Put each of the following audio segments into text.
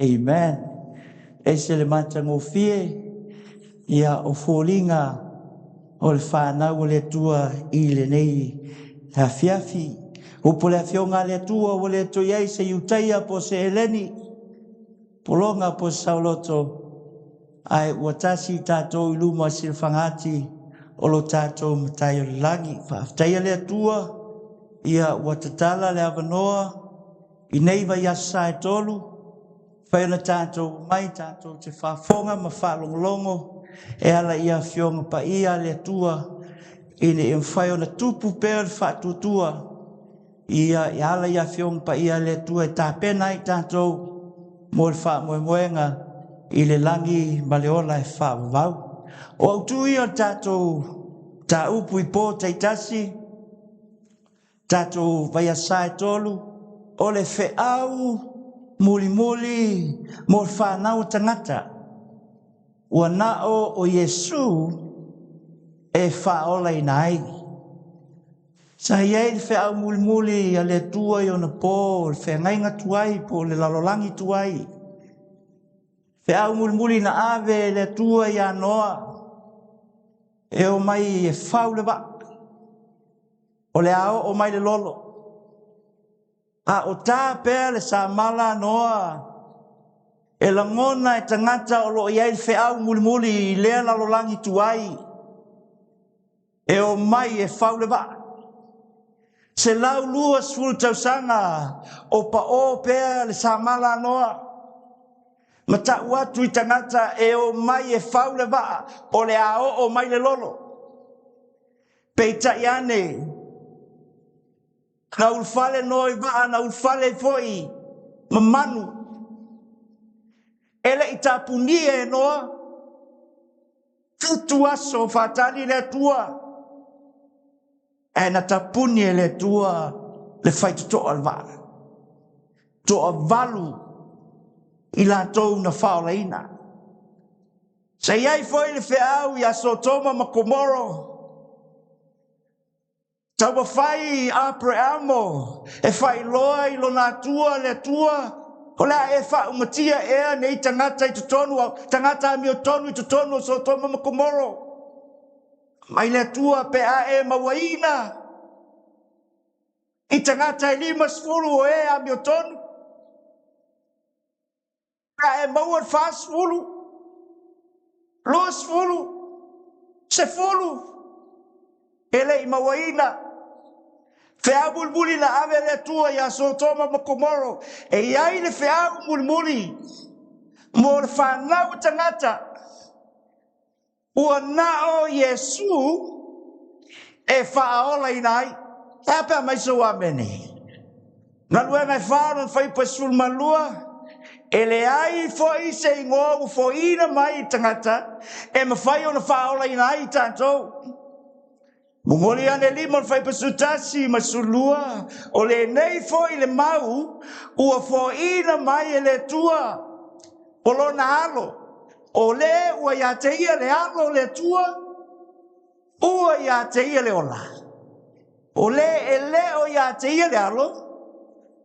Amen. Ese le matagofie ia o foliga o le fanau o le Atua i lenei afiafi. Upu le afioga a le Atua ua le toe i ai se Iutaia po o se Eleni, pologa po o se saoloto, ae ua tasi tatou i luma o silafaga ati o lo tatou Matai o le lagi. Faafetaia le Atua ia ua tatala le avanoa i nei vaiaso sa e tolu, fai ona tatou mai tatou te faafofoga ma faalogologo e ala i afioga paia a le Atua, ina ia mafai ona tupu pea le faatuatua ia e ala i afioga paia a le Atua e tapena ai tatou mo le faamoemoega i le lagi ma le ola e faavavau. O autu ia o le tatou mataupu i po taitasi, tatou vaiaso e tolu, o le feau mulimuli mo le fanau o tagata. Ua na o Iesu e faaolaina ai. Sa i ai le feau mulimuli a le Atua i ona po, le feagaiga tuai po o le lalolagi tuai. Feau mulimuli na ave e le Atua ia Noa, e o mai e fau le vaa, o le a oo mai le lolo. A o tā pea le samala a Noa, e lagona e tagata o lo o i ai le feau mulimuli i lea lalolagi tuai, e o mai e fau le vaa. 120 tausaga o pao pea le samala a Noa, ma tau atu i tagata e o mai e fau le vaa, o le a oo mai le lolo. Peitai ane, na ulufale Noa i vaa, na ulufale foi ma manu. E le i tapunia e Noa, 7 aso faatali le Atua, ae na tapuni e le Atua le faitotoa o le vaa. 8 i latou na faaolaina. Sa i ai foi le feau ia Sotoma ma Komoro, taumafai Aperamo e faailoa i lona Atua le Atua, o le a e faaumatia ea nei tagata i totonu, tagata amiotonu i totonu o Sotoma ma Komoro. Mai le Atua pe a e mauaina i tagata e 50 o e amiotonu, pe a e maua le 40, 20, 10, e le i mauaina. Feau mulimuli na ave le Atua ia Sotoma ma Komoro, e i ai le feau mulimuli mo le fanau o tagata, ua na o Iesu e faaolaina ai. E a pe mai sou amene. Galuega e 4 lona fuaiupu e 12, e leai foi se igoa ua foina mai i tagata e mafai ona faaolaina ai i tatou. Momoli ane 5 o le fuaiupu 11 ma 12, o lenei foi le mau ua foina mai e le Atua o lona alo, o le ua ia te ia le alo o le Atua, ua ia te ia le ola. O le e le o ia te ia le alo,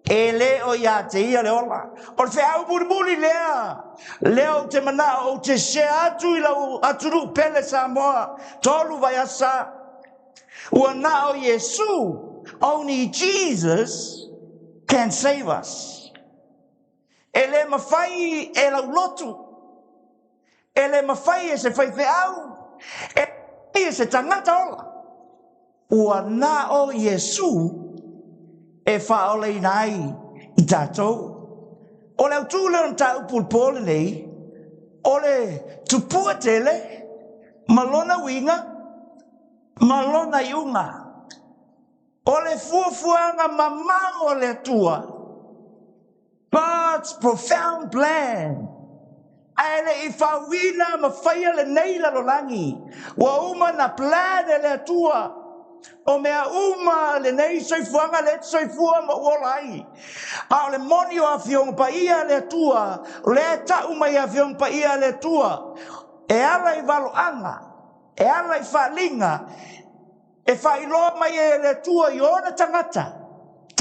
e le o ia te ia le ola. O le feau mulimuli lea, lea ou te manao ou te share atu i lau atunuu pele Samoa, 3 vaiaso. Ua na o Iesu, only Jesus can save us. E le mafai e laulotu, e le mafai e se faifeau, e e se tagata ola. Ua na o Iesu e faaolaina ai i tatou. O le autu lea o le mataupu i le po lenei, o le tupua tele ma lona uiga ma lona iuga. O le fuafuaga mamao o le Atua, God's profound plan. Ae le i fauina ma faia lenei lalolagi, ua uma na plan e le Atua o mea uma lenei soifuaga le soifua ma ua ola ai. A o le moni o afioga paia a le Atua, o lea e tau mai afioga paia a le Atua, e ala i valoaga, e ala i faaliga, e faailoa mai e le Atua i ona tagata,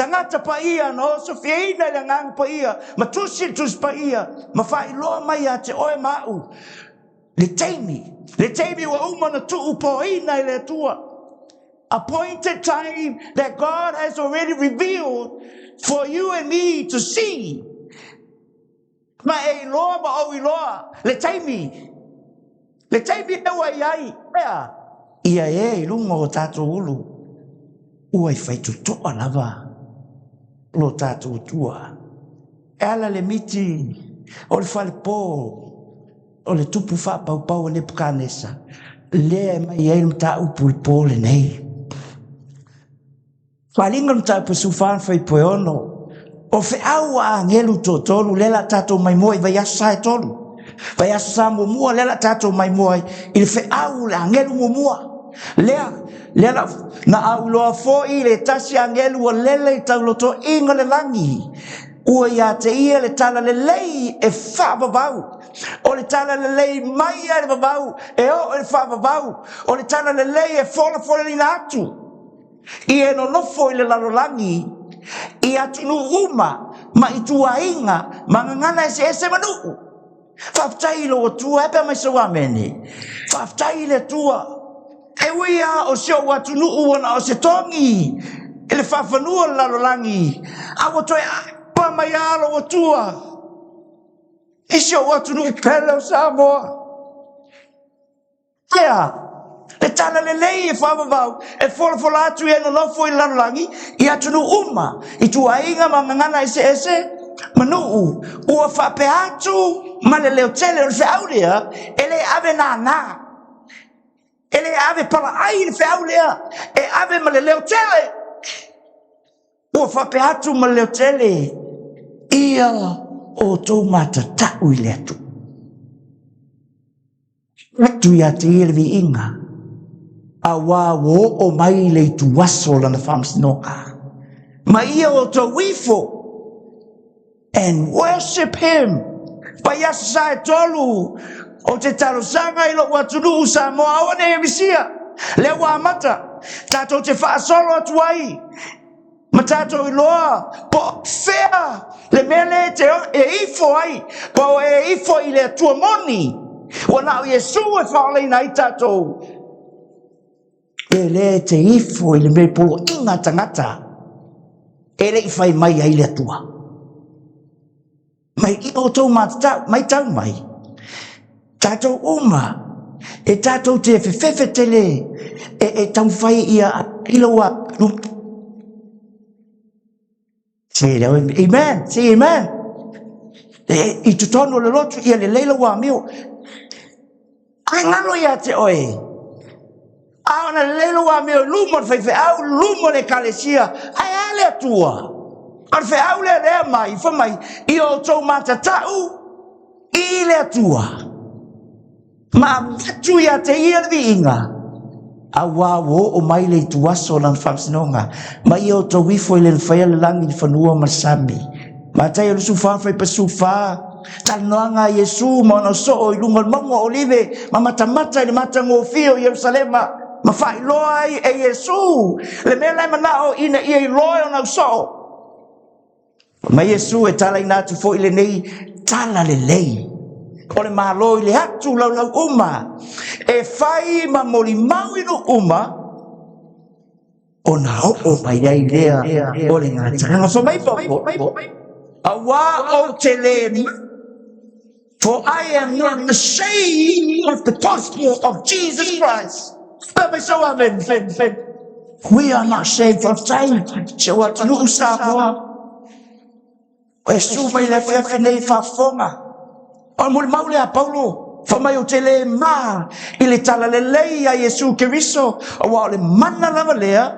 Tagata Paia na osofiaina e le Agaga Paia ma tusi le Tusi Paia ma faailoa mai ia te oe ma a'u le taimi, le taimi ua uma ona tuupoina e le Atua. Appointed time that God has already revealed for you and me to see. Ma e iloa ma ou iloa le taimi, le taimi lea ua i ai, ea, ia e i luga o tatou ulu, ua i faitotoa lava lo tatou Atua. E ala le miti o le falepo o le tupu faapaupau a Nepukanesa, lea e mai ai le mataupu i le po lenei. Faaaliga o le Mataupu 14 fuaiupu e 6, O feau a agelu toatolu, lea o le a tatou maimoa i vaiaso sa e tolu. Vaiaso sa muamua, lea o le a tatou maimoa ai i le feau o le agelu muamua. Lea, lea la, na auloa foi le tasi agelu ua lele i taulotoiga o le lagi, ua ia te ia le tala lelei e faavavau. O le tala lelei mai lava i le vavau e oo i le faavavau. O le tala lelei e folafolina atu. I e nonofo i le lalolagi, i atunuu uma, ma ituaiga, ma gagana eseese ma nuu. Faafetai i lou Atua, e pea mai sou amene. Faafetai i le Atua. E ui lava o si ou atunuu ua na o se togi i le faafanua o le lalolagi, a ua toe apa mai lava lou Atua i si ou atunuu pele o Samoa. Ea, le tala lelei e faavavau e folafola atu i e nonofo i le lalolagi, i atunuu uma, ituaiga ma gagana eseese ma nuu, ua faapea atu ma le leo tele o le feau lea, e le ave nānā, e le ave palaai le feau lea, e ave ma le leo tele. Ua faapea atu ma le leo tele, ia outou matatau i le Atua. Atu ia te ia le viiga, auā ua oo mai le ituaso o lana faamasinoga. Ma ia outou ifo and worship him. Vaiaso sa e tolu, ou te talosaga i lou atunuu Samoa, aua ne i misia, lea ua amata, tatou te faasolo atu ai ma tatou iloa po o fea le mea lea e te e ifo ai, po o e ifo i le Atua moni, ua na o Iesu e faaolaina ai tatou, pe lea e te ifo i le mea poloaiga a tagata e le i fai mai ai le Atua. Mai i outou matatau, maitau mai, tatou uma, e tatou te fefefe tele e, e taumafai ia i lau alu. Say amen, say amen. E, i totonu o le lotu, ia lelei lau amio. Ai galo ia te oe. A ona lelei lou amio i luma o le faifeau, luma o le ekalesia, ae a le Atua? O le feau lea lea mai, fai mai, ia outou matatau i le Atua, ma avatu ia te ia le viiga, auā ua oo mai le ituaso o lana faamasinoga, ma ia outou ifo i le faia le lagi, le fanua ma le sami. Mataio 24, fuaiupu 14, Talanoaga a Iesu ma ona soo i luga o le mauga o Olive ma matamata i le matagofie o Ierusalema ma faailoa ai e Iesu le mea la e manao ina ia iloa e ona ausoo. Fai mai Iesu e talaina atu foi lenei tala lelei o le Malo i le atu laulau uma e fai ma molimau i nuu uma ona oo mai ai lea o le gataaga. Fai mai Paulo, auā ou te lē For I am not ashamed of the gospel of Jesus Christ. Fai mai sau amen. We are not ashamed. Faafetai si ou atunuu Samoa. O Iesu mai le afiafi nei faafofoga. O le molimau lea a Paulo, fai mai ou te le ma i le talalelei a Iesu Keriso, aua o le mana lava lea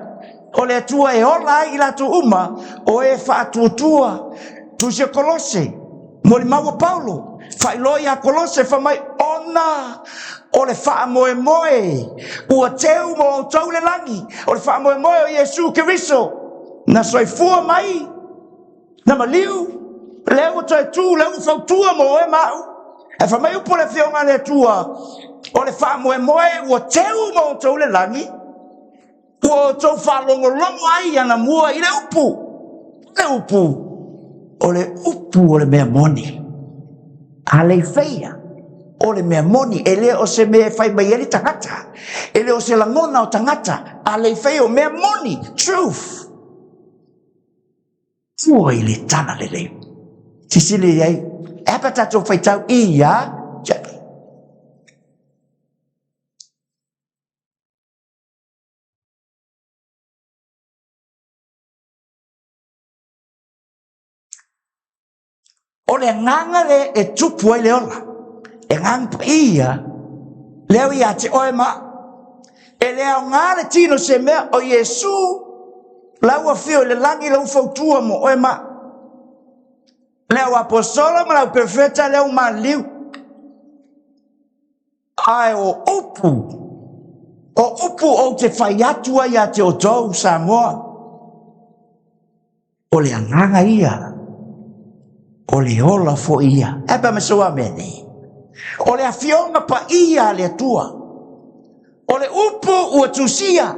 o le Atua e ola ai i latou uma o e faatuatua. Tusi a Kolose, molimau a Paulo, faailoa ia Kolose, fai mai, ona o le faamoemoe ua teu ma outou le lagi, o le faamoemoe o Iesu Keriso, na soifua mai, na maliu, lea ua toe tu, lea ua fautua mo oe ma au. Ae fai mai upu o le Afioga a le Atua, o le faamoemoe ua teu ma outou le lagi, ua outou faalogologo ai anamua i le upu. Le upu, o le upu o le mea moni. Aleifeia, o le mea moni, e le o se mea e fai mai ai le tagata, e le o se lagona o tagata, aleifeia o mea moni, truth. Ua i le tala lelei. Sisili i ai, e apa tatou faitau i ia, O le agaga lea e tupu ai le ola, e agaga paia, lea ia te oe ma e le aoga le tino se mea o Iesu la ua fio i le lagi lau fautua mo oe ma le au apostola ma lau perfeta le au maliu. Ae o upu, o upu ou te fai atu ai ia te outou Samoa, o le agaga ia, o le ola foi ia. E pa me soa mea nei. O le afioga paia a le Atua, o le upu ua tusia,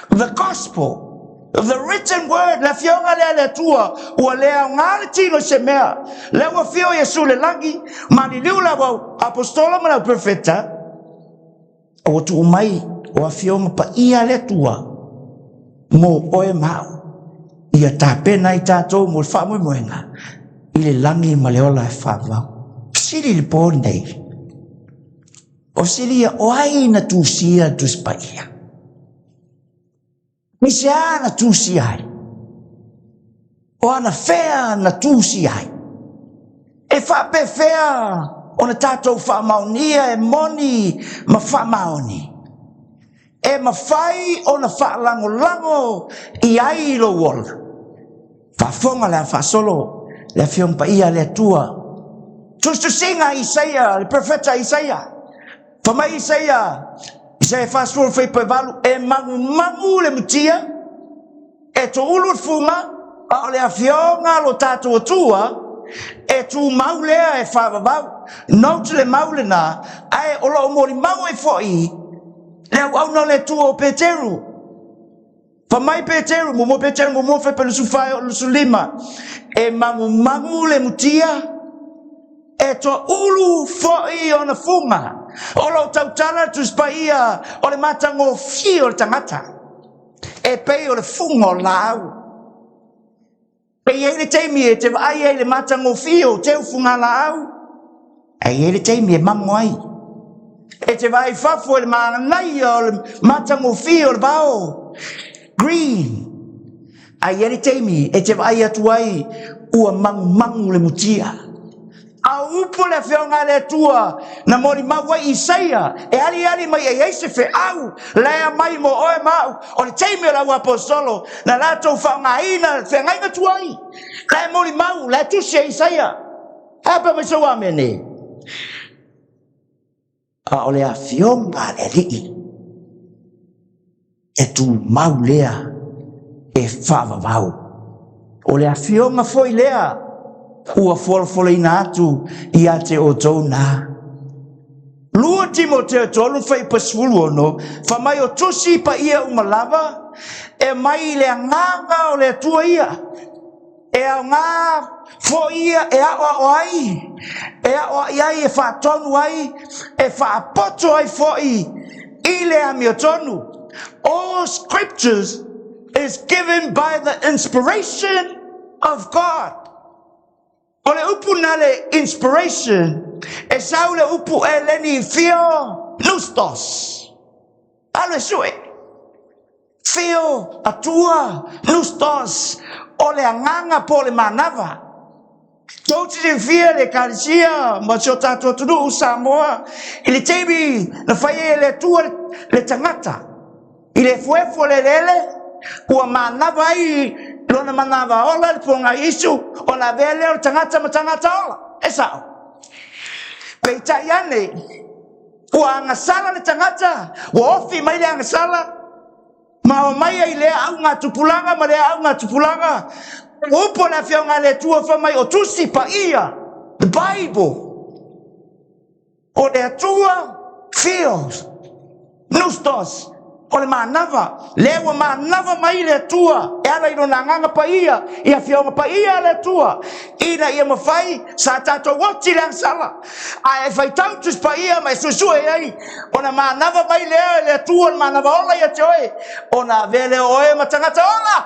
the gospel, the written word, le afioga lea a le Atua, ua le aoga le tino i se mea. Lea ua afio Iesu i le lagi, maliliu le au apostola ma le au perofeta, ua tuu mai o afioga paia a le Atua mo oe ma au, ia tapena ai tatou mo le faamoemoega i le lagi ma le ola e faavavau. Sili le po nei. O silia o ai na tusia le Tusi Paia? Aisea na tusia ai? O anafea na tusia ai? E faapefea ona tatou faamaonia e moni ma faamaoni? E mafai ona faalagolago i ai lou ola? Faafofoga le a faasolo le Afioga Paia a le Atua. Tusitusiga Isaia, le profeta Isaia. Fa mai Isaia, Isaia 40 fuaiupu 8, e magumagu le mutia, e toulu le fuga, a o le afioga a lo tatou Atua, e tumau lea e faavavau. Note le mau lena, ae o lo o molimau ai foi le auauna o le Atua o Peteru. Fa mai Peteru, muamua Peteru, muamua Fepa 24 e oo 25, e magumagu le mutia, e toaulu foi ona fuga. O lo o tautala le Tusi Paia o le matagofie o le tagata, e pei o le fuga o laau. E i ai le taimi e te vaai ai i le matagofie o teu fugalaau, ae i ai le taimi e mango ai. E te vaai fafo i le manaia o le matagofie o le vao, green, ae i ai le taimi e te vaai atu ai ua magumagu le mutia. A o upu le Afioga a le Atua na molimau ai Isaia e aliali mai ai ai se feau laea mai mo oe ma au, o le taimi o le auapostolo na latou faaaogaina le feagaiga tuai, la e molimau, la e tusi e Isaia. A pe mai sou amene. A o le afioga a le Alii e tumau lea e faavavau. O le afioga foi lea ua folafolaina atu ia te outou na. 2 Timoteo 3 fuaiupu 16, fa mai o tusi paia uma lava, e mai i le agaga o le Atua ia, E aoga foi ia e aʻoaʻo ai, e aʻoaʻi ai, e faatonu ai, e faapoto ai foi i le amiotonu. All scriptures is given by the inspiration of God. O le upu na le inspiration, e sau le upu eleni theo pneustos. Alu e sue. Theo, Atua, Pneustos, o le agaga po o le manava. Tou te silafia le Ekalesia ma si o tatou atunuu Samoa i le taimi na fai ai e le Atua le tagata i le efuefu o le eleele, ua manava ai lona manava ola le Puaga Iesu, ona avea lea o le tagata ma tagata ola. E sao. Peitai ane, Ua agasala le tagata, ua ofi mai le agasala, ma omai ai lea augatupulaga ma lea augatupulaga. Ua upu le Afioga a le Atua fai mai o Tusi Paia, the Bible, o le Atua, Theos, Pneustos, O le manava, lea ua manava mai le Atua e ala i lona Agaga Paia, i Afioga Paia a le Atua, ina ia mafai sa tatou oti le agasala, a e faitau Tusi Paia ma e suesue i ai, ona manava mai lea e le Atua le manava ola ia te oe, ona avea lea o oe ma tagata ola.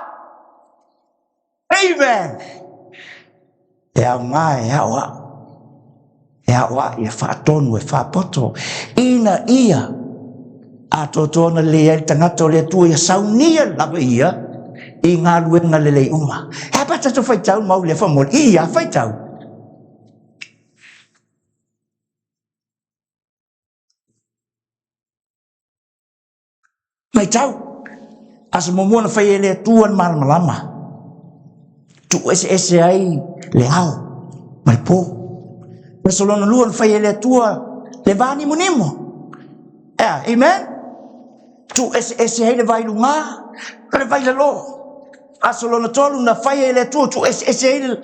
Amen. E aoga e aoao, e aoai, e faatonu, e faapoto, ina ia atoatoa ona lelei ai le tagata o le Atua ia saunia lava ia i galuega lelei uma. E a pe a tatou faitau mau lea faamolemole? Ia faitau. Matau, aso muamua na fai e le Atua le malamalama, tuu eseese ai le ao ma le po. Aso lona lua na fai e le Atua le va nimonimo. Ea, amen? Tuu eseese ai le vai lugā ma le vai lalō. Aso lona tolu na fai e le Atua tuu eseese ai le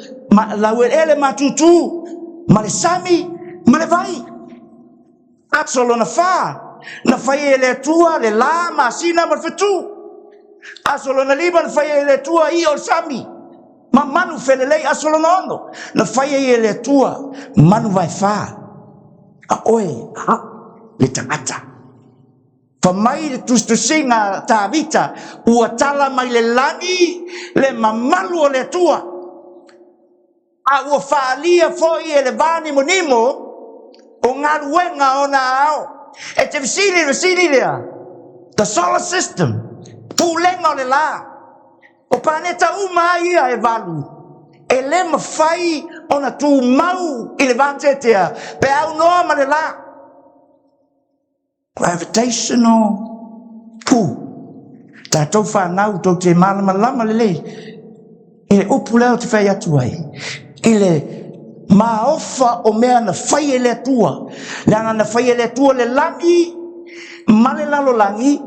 laueleele matutu ma le sami ma le vai. Aso lona fa, na fai e le Atua le la, masina ma le fetu. Aso lona lima na fai e le Atua ia o le sami ma manu felelei. Aso lona ono na fai ai e le Atua manu vaefa a oe a le tagata. Fa mai le tusitusiga a Tavita, ua tala mai le lagi le mamalu o le Atua. A ua faaalia foi e le vānimonimo o galuega ona ao. E te fesili i le fesili lea, the solar system, pulega o le la, o paneta uma a ia e valu, e le mafai ona tumau i le vateatea pe aunoa ma le la. Gravitational pull. Tatou whanau, tou te malamalama lelei i le upu lea ou te fai atu ai, i le maofa o mea na fai e le Atua, leaga na fai e le Atua le lagi ma le lalolagi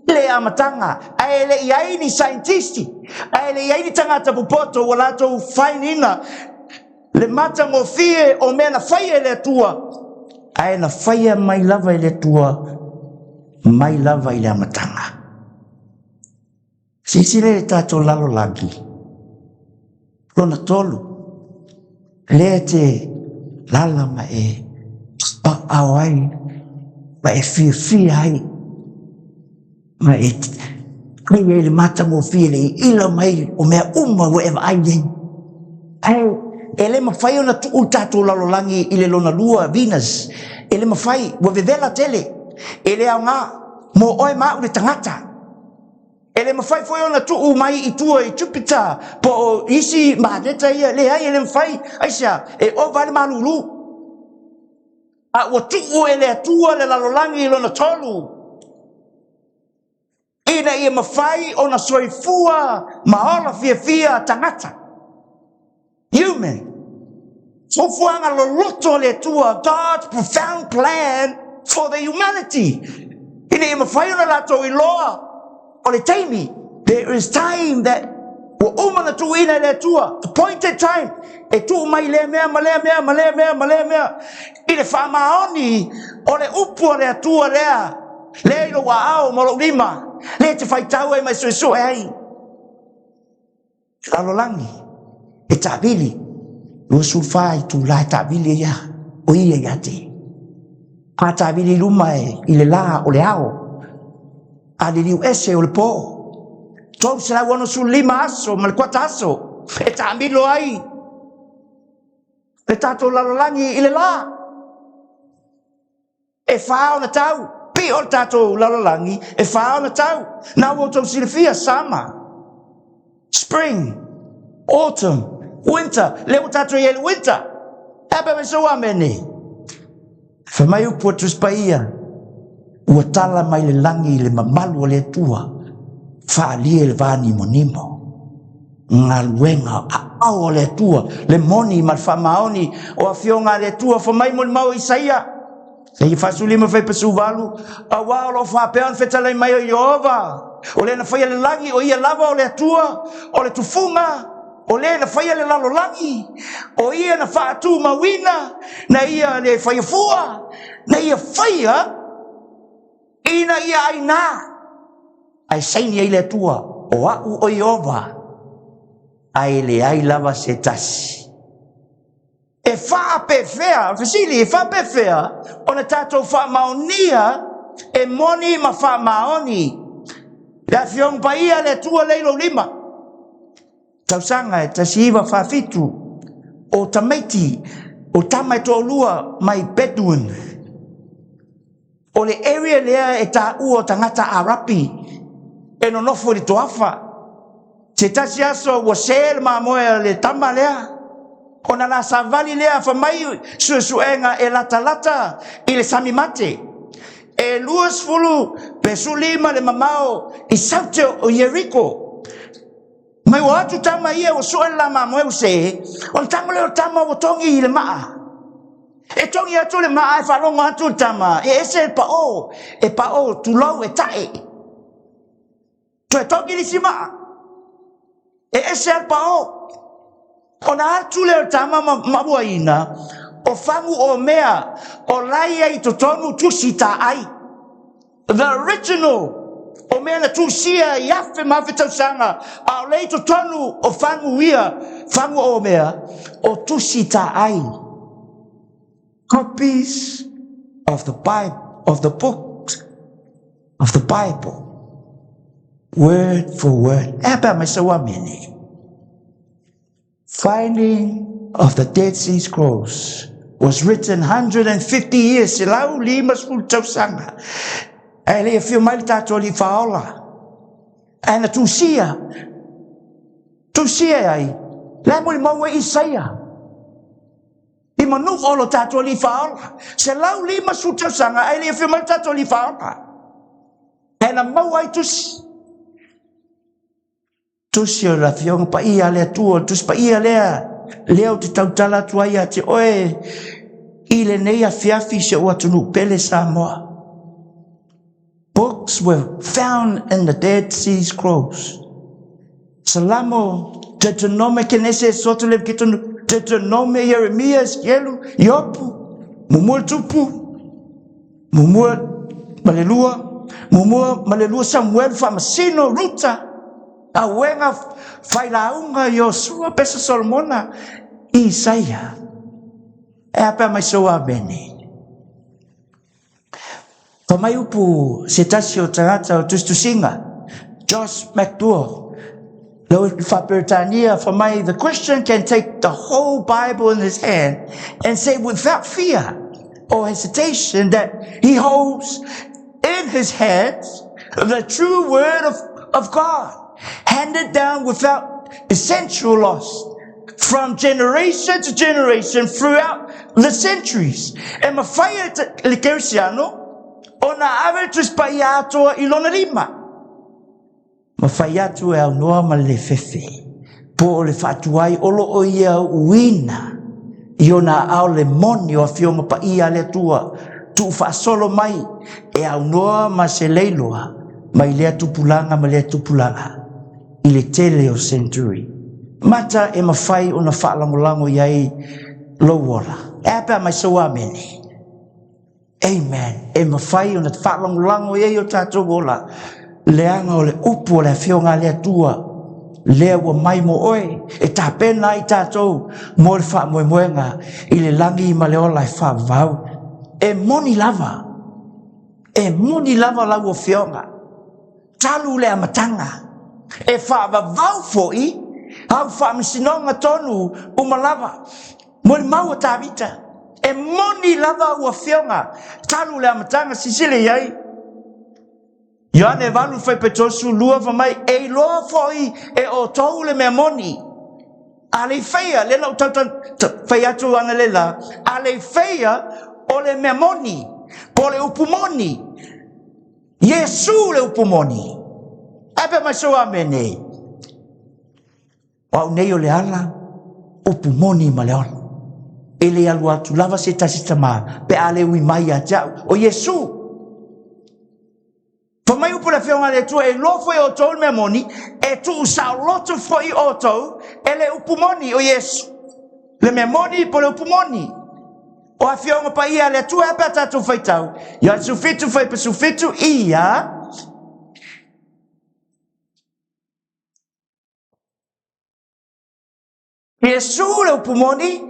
le amataga, ae le i ai ni scientist, ae le i ai ni tagata popoto ua latou find-ina le matagofie o mea na faia e le Atua, ae na faia mai lava e le Atua mai lava i le amataga. Silasila i le tatou lalolagi, lona tolu, lea e te lala ma e paao ai, ma e fiafia ai, ma e ai ai le matagofie le iila mai o mea uma ua e vaai nei. Ae e le mafai ona tuu le tatou lalolagi i le lona lua, Venus, e le mafai, ua vevela tele, e le aoga mo oe ma au le tagata. E le mafai foi ona tuu mai i tua i Jupiter po o isi maneta ia, leai, e le mafai, aisea, e ova ai le malulu. A ua tuu e le Atua le lalolagi i lona tolu, ina ia mafai ona soifua ma ola fiafia tagata. Human. Fuafuaga loloto a le Atua, God's profound plan for the humanity. Ina ia mafai ona latou iloa o le taimi. There is time that ua uma na tuuina e le Atua, appointed time, e tuu mai lea mea ma lea mea ma lea mea ma lea mea, i le faamaoni o le upu a le Atua lea, lea i lou aao ma lou lima, lea e te faitau ai ma e suesue ai. Lalolagi e taavili, 24 itulā e taavili ai o ia ia te. A taavili i luma e, i le la o le ao, a liliu ese o le po. 365 aso ma le kuata aso e taamilo ai le tatou lalolagi i le la. E whā ona tau, pio le tatou lalolagi, e whā ona tau. Nā ua outou silafia, summer, spring, autumn, winter, lea ua tatou i ai le winter. E pe mai sou amene. Fai mai upu a Tusi Paia, ua tala mai le lagi i le mamalu o le Atua, faalia i le va nimonimo. Galuega aao o le Atua, le moni ma le faamaoni o afioga a le Atua, fai mai molimau o Isaia, Isaia 45 fuaiupu 18, auā o lo o faapea ona fetalai mai o Ieova, o le na faia le lagi, o ia lava o le Atua, o le tufuga, o le na faia le lalolagi, o ia na faatumauina, na ia le faia fua, na ia faia ina ia aina. Ae saini ai le Atua, o a'u o Ieova, ae leai lava se tasi. E faapefea, fesili, e faapefea ona tatou faamaonia e moni ma faamaoni le Afioga Paia a le Atua lea i lou lima. Tausaga e 1947, o tamaiti, o tama e toalua mai Bedouin. O le area lea e taua o tagata Arapi e nonofo i le toafa. Se tasi aso ua se le mamoe a le tama lea, ona la savali lea fai mai suesuega e latalata i le sami mate. E 20 pe 15 le mamao i saute o Ieriko. Mai ua atu tama ia ua sue le la mamoe ua se, o le tama lea o le tama ua togi i le maa. E togi atu le maa e faalogo atu le tama, e ese le pao, e pao tulou e tae. Toe togi le isi maa, e ese le pao. Ona atu lea o le tama ma mauaina, o fagu o mea o lai ai i totonu tusi taai. The original o mea na tusia i afe ma afe tausaga, a o lea i totonu o fagu ia, fagu o mea, o tusi taai. Copies of the Bible, of the books of the Bible. Word for word. E pe mai sa amene. Finding of the Dead Sea Scrolls was written 150 years, 150 tausaga. Ae le afio mai le tatou Alii Faaola. Ae na tusia, tusia ai, le mo le maua Isaia. I manu o lo tatou Alii Faaola. 150 tausaga, ae le afio mai le tatou Alii Faaola. Ae na maua ai tusi. Tusi o le Afioga Paia a le Atua, o le Tusi Paia lea, lea ou te tautala atu ai ia te oe i lenei afiafi si ou atunuu pele Samoa. Books were found in the Dead Sea Scrolls. Salamo, Deuteronome, Kenese, Soto, Leviketonu, Deuteronome, Ieremia, Esekielu, Iopu, Mumua le Tupu, Mumua ma le lua, Mumua ma le lua Samuelu, Faamasino, Ruta, Auega, Failauga, Iosua, Pesa Solomona, Isaia. E a pea mai sou amene. Fa mai upu se tasi o tagata o tusitusiga, Josh McDowell, lau e Faaperetania, fa mai, the Christian can take the whole Bible in his hand and say without fear or hesitation that he holds in his hands the true word of God, handed down without essential loss from generation to generation throughout the centuries. E mafai e le Kerisiano ona ave le Tusi Paia atoa i lona lima. Mafai atu e aunoa ma le lefefe, po o le faatuai o lo o ia uina i ona aao le moni o Afioga Paia a le Atua, tuufaasolo mai e aunoa ma se leiloa mai lea tupulaga ma lea tupulaga i le tele o century. Mata e mafai ona faalagolago i ai lou ola. E a pe a mai sou amene. Amen. E mafai ona faalagolago i ai o tatou ola, leaga o le upu o le Afioga a le Atua, lea ua mai mo oe, e tapena ai tatou mo le faamoemoega i le lagi ma le ola e faavavau. E moni lava, e moni lava lau Afioga, talu le amataga, e faavavau foi au faamasinoga tonu uma lava. Molimau a Tavita, e moni lava ua afioga talu le amataga, silasila i ai. Ioane 8 fuaiupu 32 fai mai, e iloa foi e outou le mea moni. A le i faia, lea na ou tau fai atu analeila, a le i faia o le mea moni, po o le upu moni, Iesu le upu moni. Ae pe mai sou amene. O au nei o le ala, upu moni ma le ola. E le alu atu lava se tasi tama, pe a le ui mai ia te au, o Iesu. Fai mai upu le Afioga a le Atua, e iloa foi e outou le mea moni, e tuusaoloto foi outou e le upu moni, o Iesu. Le mea moni po o le upu moni. O Afioga Paia a le Atua, e a pe a tatou faitau. Ioane 17, fuaiupu 17, ia. Iesu le upu moni,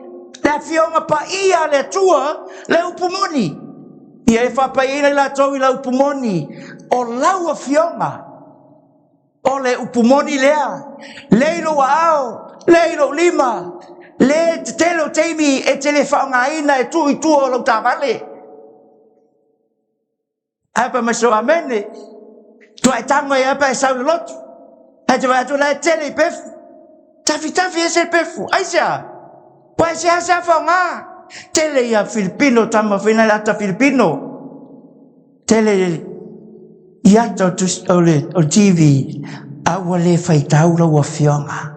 le Afioga Paia a le Atua le upu moni. Ia e faapaiaina i latou i lau upu moni, o lau Afioga. O le upu moni lea, le i lou aao, le i lou lima, le tetele o taimi e te le faaaogaina e tuu i tua o lau taavale. Ae pa mai so amene. Tua e tago ai pa e sau i le lotu. Ae te vaai atu la e tele i pefu. Tafitafi ese le pefu. Aisea? Ua e seasea faaaoga. Tele ia Filipino, tama foi le ata Filipino. Tele i ata o le TV. A ua le faitau lau afioga.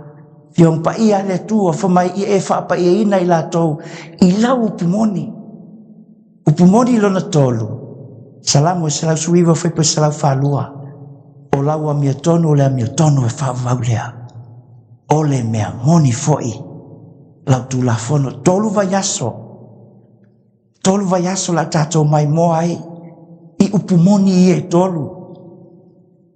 Afioga paia a le Atua, fai mai ia e faapaiaina i latou i lau upu moni. Upu moni lona tolu, Salamo 119 fuaiupu 142, O lau amiotonu o le amiotonu e faavavau lea, o le mea moni foi lau Tulafono. Tolu vaiaso, tolu vaiaso la tatou maimoa ai i upu moni ia e tolu.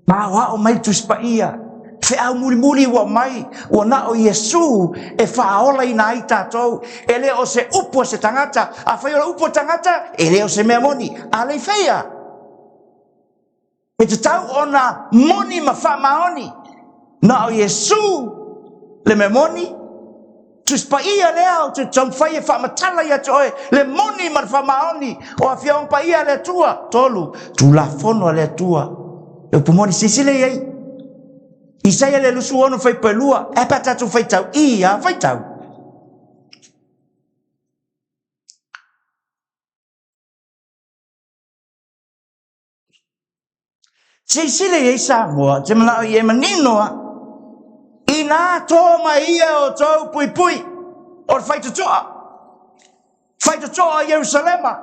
Ma aoao mai le Tusi Paia, feau mulimuli ua aumai, ua na o Iesu e faaolaina ai tatou. E le o se upu a se tagata. Afai o le upu a tagata, e le o se mea moni. A le i faia, e tatau ona moni ma faamaoni. Na o Iesu le mea moni. Tusi Paia lea ou te taumafai e faamatala ia te oe le moni ma le faamaoni o Afioga Paia a le Atua. Tolu, Tulafono a le Atua. Le upu moni, silasila i ai. Isaia le 26 fuaiupu 2, e pe a tatou faitau i a faitau. Silasila i ai Samoa, te manao i e manino a. Inā tō mai ia o tōu puipui, o le faitotoa, faitotoa i Ierusalema,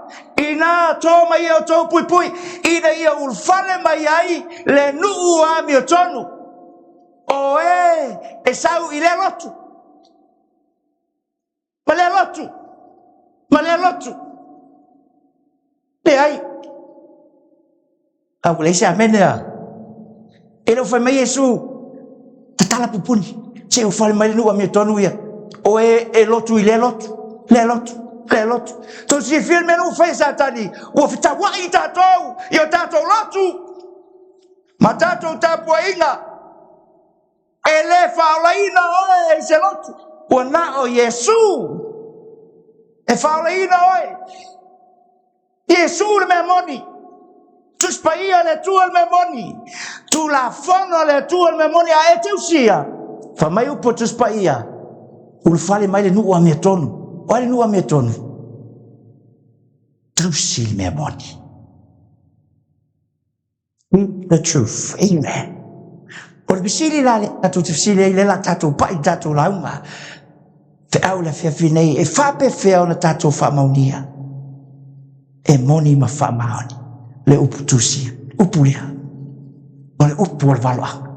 inā tō mai ia o tōu puipui, ina ia ulufale mai ai le nuu amiotonu, o e e sau i lea lotu. Ma lea lotu, ma lea lotu. Leai. A ua leai se amene a. E le o fai mai Iesu, tatala pupuni, se ulufale mai le nuu amiotonu ia. O e e lotu i lea lotu, lea lotu, lea lotu. Tou silafia le mea lea ua fai e Satani, ua fetauai tatou i o tatou lotu ma tatou tapuaiga. E le faaolaina oe i se lotu. Ua na o Iesu e faaolaina oe. Iesu le mea moni. Tusi Paia le Atua le mea moni. Tulafono a le Atua le mea moni. A e tausia, fai mai upu o Tusi Paia, ulufale mai le nuu amiotonu. O ai le nuu amiotonu? Tausi le mea moni. Speak the truth. Amen. O le fesili la le tatou te fesili ai, lea la tatou pai i tatou lauga. Feau le afiafi nei, e faapefea ona tatou faamaunia e moni ma faamaoni le upu tusi, upu lea. O le upu o le valoaga.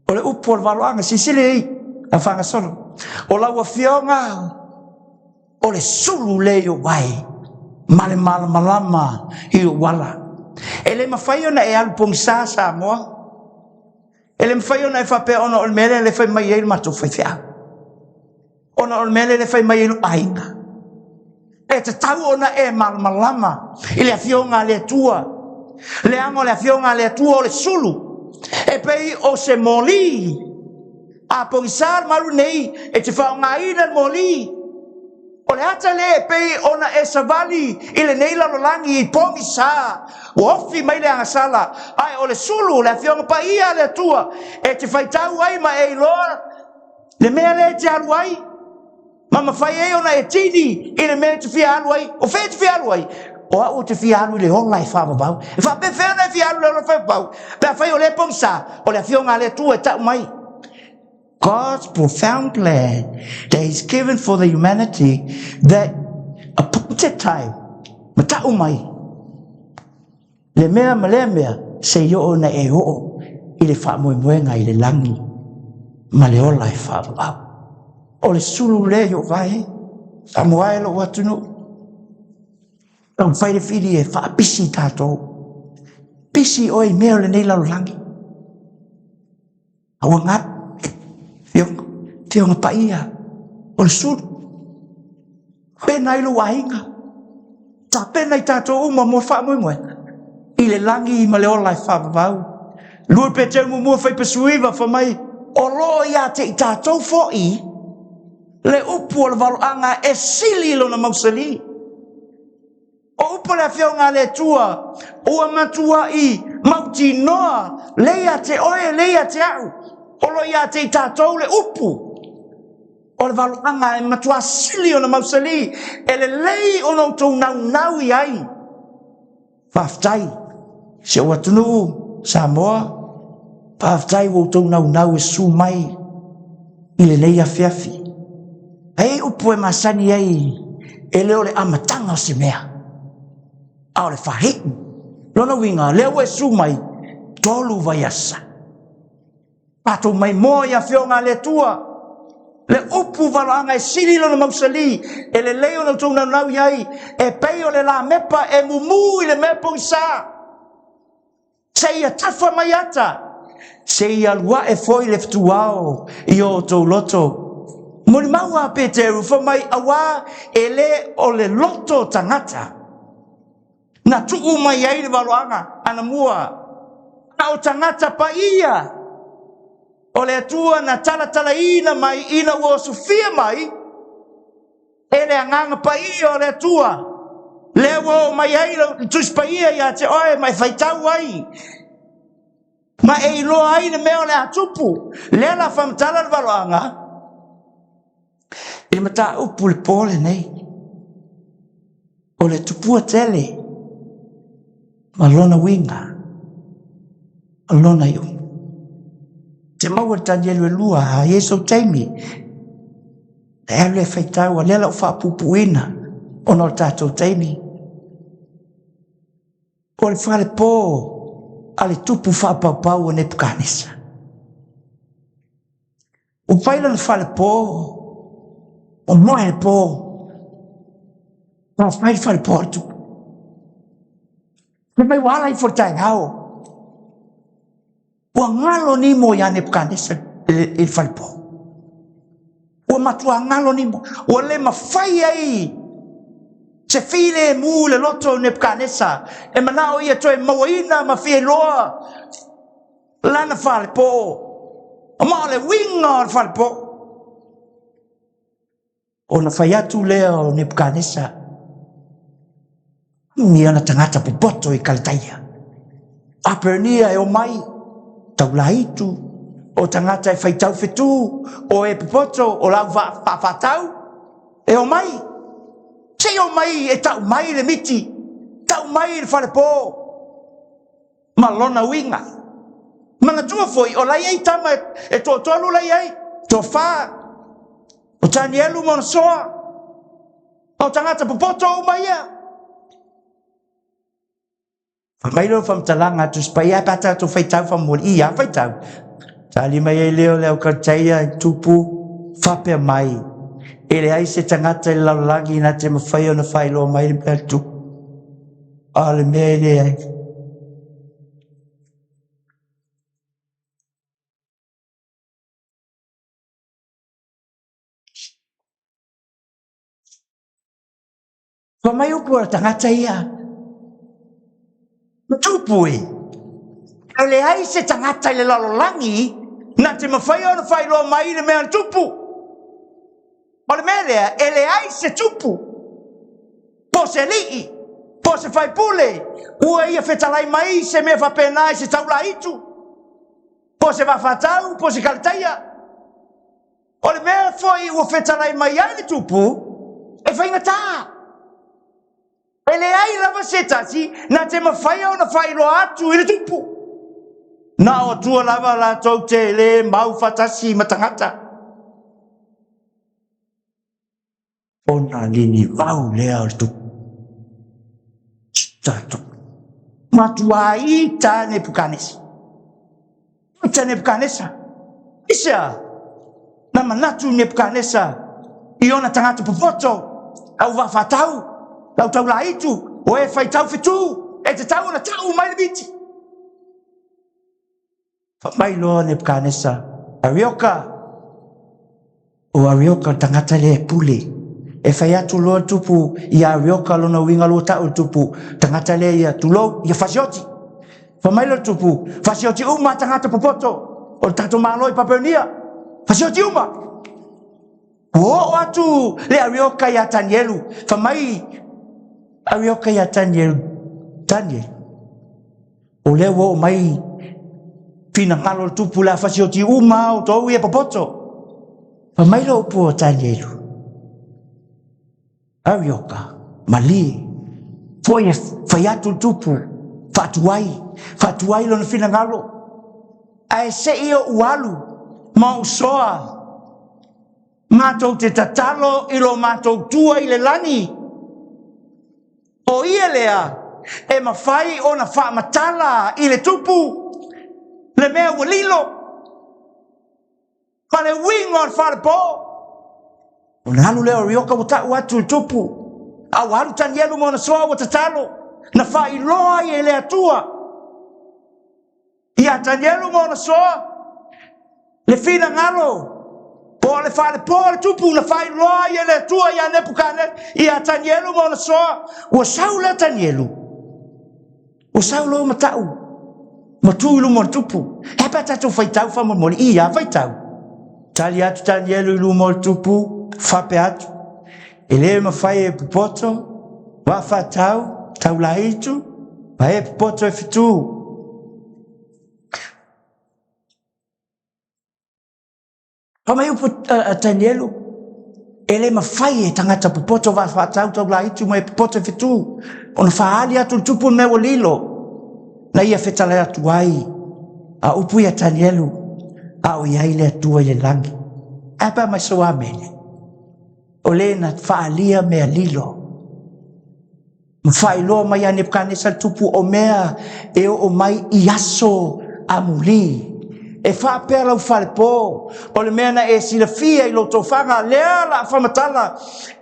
O le upu o le valoaga, silasila i ai, a faagasolo. O lau afioga, o le sulu lea i ou ae ma le malamalama i ou ala. E le mafai ona e alu pogisa Samoa. E le mafai ona e faapea ona o le mea lea le fai mai ai le matou faifeau. Ona o le mea lea le fai mai ai lou aiga. E tatau ona e malamalama i le afioga a le Atua. Leaga o le afioga a le Atua o le sulu. E pei o se moli. A pogisa le malu nei, e te faaaogaina le moli. O le ata lea e pei ona e savali i lenei lalolagi i pogisa, ua ofi mai le agasala, ae o le sulu, le Afioga Paia a le Atua, e te faitau ai ma e iloa le mea lea e te alu ai. Ma mafai ai ona e tini i le mea e te fia alu ai. O fea e te fia alu ai? O au ou te fia alu i le ola e faavavau. E faapefea ona e fia alu i le ola e faavavau? Pe afai o lea e pogisa, o le Afioga a le Atua e tau mai. God's profound plan that He's given for the humanity that appointed time, ma tau mai le mea ma lea mea, se i oo ona e oo i le faamoemoega i le lagi ma le ola e faavavau. O le sulu lea i ou vae, Samoa e lou atunuu. Taumafai le fili e faapisi tatou. Pisi oe i mea o lenei lalolagi. A ua galo. Fioga. Afioga Paia o le sulu. Tapena ai lou aiga. Tapena i tatou uma mo le faamoemoega i le lagi ma le ola e faavavau. 2 Peteru muamua fuaiupu 19 fai mai, o lo o ia te i tatou foi le upu o le valoaga e sili lona mausali. O upu o le Afioga a le Atua, ua matuai mautinoa le ia te oe, le ia te au, o lo o ia te i tatou le upu o le valoaga e matua sili ona mausali, e lelei ona outou naunau i ai. Faafetai si ou atunuu Samoa, faafetai ua outou naunau e susu mai i lenei afiafi. E i ai upu e masani ai, e le o le amataga o se mea, a o le faaiu. Lona uiga, lea ua e susu mai, 3 vaiasa. Tatou maimoa i afioga a le Atua, le upu valoaga e sili lona mausali, e lelei ona outou naunau i ai, e pei o le lamepa e mumu i le mea pogisa, seia tafa mai ata, seia alu ae foi le fetuao i o outou loto. Molimau a Peteru fai mai, auā e le o le loto tagata na tuu mai ai le valoaga anamua, a o tagata paia o le Atua na talatalaina mai ina ua osofia mai e le agaga paia o le Atua, lea ua oo mai ai le Tusi Paia ia te oe ma e faitau ai, ma e iloa ai le mea o le a tupu. Lea la faamatala le valoaga i le mataupu le po lenei, o le tupua tele ma lona uiga, ma lona iuga. Te maua le Tanielu e 2, a i ai sou taimi, e alu e faitau, a lea la ua faapuupuuina ona o le tatou taimi. O le falepo a le tupu faapaupau o Nepukanesa. Ua fai lona falepo, ua moe le po, ua fai le falepo a le tupu. Fai mai ua ala ifo le taeao, ua galo nimo ia Nepukanesa i le falepo. Ua matua galo nimo, ua le mafai ai se filemu i le loto o Nepukanesa e manao ia toe mauaina ma fia iloa lana falepo, ma o le uiga o le falepo. Ona fai atu lea o Nepukanesa i ana tagata popoto i Kalataia, Apernia e omai, taulaitu, o tagata e faitau fetu, o e popoto, o lau faafatau, e omai. Sei omai e tau mai le miti, tau mai le falepo, ma lona uiga. Manatua foi, o lai ai tama e toatolu lai ai, toafa, o Tanielu ma ona soa, o tagata popoto uma ia. Fai mai lea o faamatalaga a Tusi Paia, pe a tatou faitau faamuamua i a faitau. Tali mai ai lea o le au Kalataia i tupu, faapea mai, e leai se tagata i le lalolagi na te mafai ona faailoa mai le mea tupu. A o le mea e leai. Fai mai upu a le tagata ia, ma tupu e, e leai se tagata i le lalolagi na te mafai ona faailoa mai le mea a le tupu. O le mea lea, e leai se tupu, po se alii, po se faipule, ua ia fetalai mai se mea faapena i se taulaitu, po se vaafatau, po se Kalataia. O le mea foi ua fetalai mai ai le tupu, e faigata. E leai lava se tasi na te mafai ona faailoa atu i le tupu. Na o Atua lava latou te le mau faatasi ma tagata. Ona ninivau lea o le tupu. Tatou. Matua ita Nepukanesa. Ita Nepukanesa. Aisea? Na manatu Nepukanesa i ona tagata popoto, au vaafatau, lau taulaitu, o e faitau fetu, e tatau ona tau mai le miti. Fai mai loa Nepukanesa, Arioka, O Arioka le tagata lea e pule. E fai atu loa le tupu ia Arioka lona uiga lua tau le tupu tagata lea ia tulou ia fasioti. Fai mai le tupu fasioti uma tagata popoto o le tatou Malo i Papeonia. Fasioti uma. Ua oo atu le Arioka ia Tanielu. Fai mai Arioka ia Tanielu, Tanielu, O lea ua oo mai finagalo o le tupu le a fasioti uma o tou ia popoto. Fai mai le upu o Tanielu, Arioka, malie, foi e fai atu le tupu, faatuai, faatuai lona finagalo, ae se i ou alu ma ou soa matou te tatalo i lo matou tua i le lagi. O ia lea e mafai ona faamatala i le tupu le mea ua lilo ma le uiga o le falepo. Ona alu lea o Rioka ua tau atu i le tupu, a ua alu Tanielu ma ona soa ua tatalo, na faailoa ai e le Atua Ia Tanielu ma ona soa, le finagalo, po o le falepo o le tupu na faailoa ai e le Atua ia Nepukanesa, ia Tanielu ma ona soa, ua sau lea Tanielu, ua sau loa ma tau, ma tu i luma o le tupu. E a pe a tatou faitau faamolemole? Ia, faitau. Tali atu Tanielu i luma o le tupu, faapea atu, e le mafai e popoto, vaa faatau, taulaitu, ma e popoto e fetu. Fai mai upu a Tanielu, e le mafai e tagata popoto vaa faatau taulaitu ma e popoto e fetu, ona faaali atu le tupu le mea ua lilo, na ia fetalai atu ai a upu ia Tanielu, a o i ai le Atua i le lagi. Ae pa mai so amene. O le na faalia mea lilo. Ma faailoa mai ia Nebukanesa le tupu o mea e oo mai i aso amuli. E faapea lau falepo, o le mea na e silafia i lou tofaga, lea la faamatala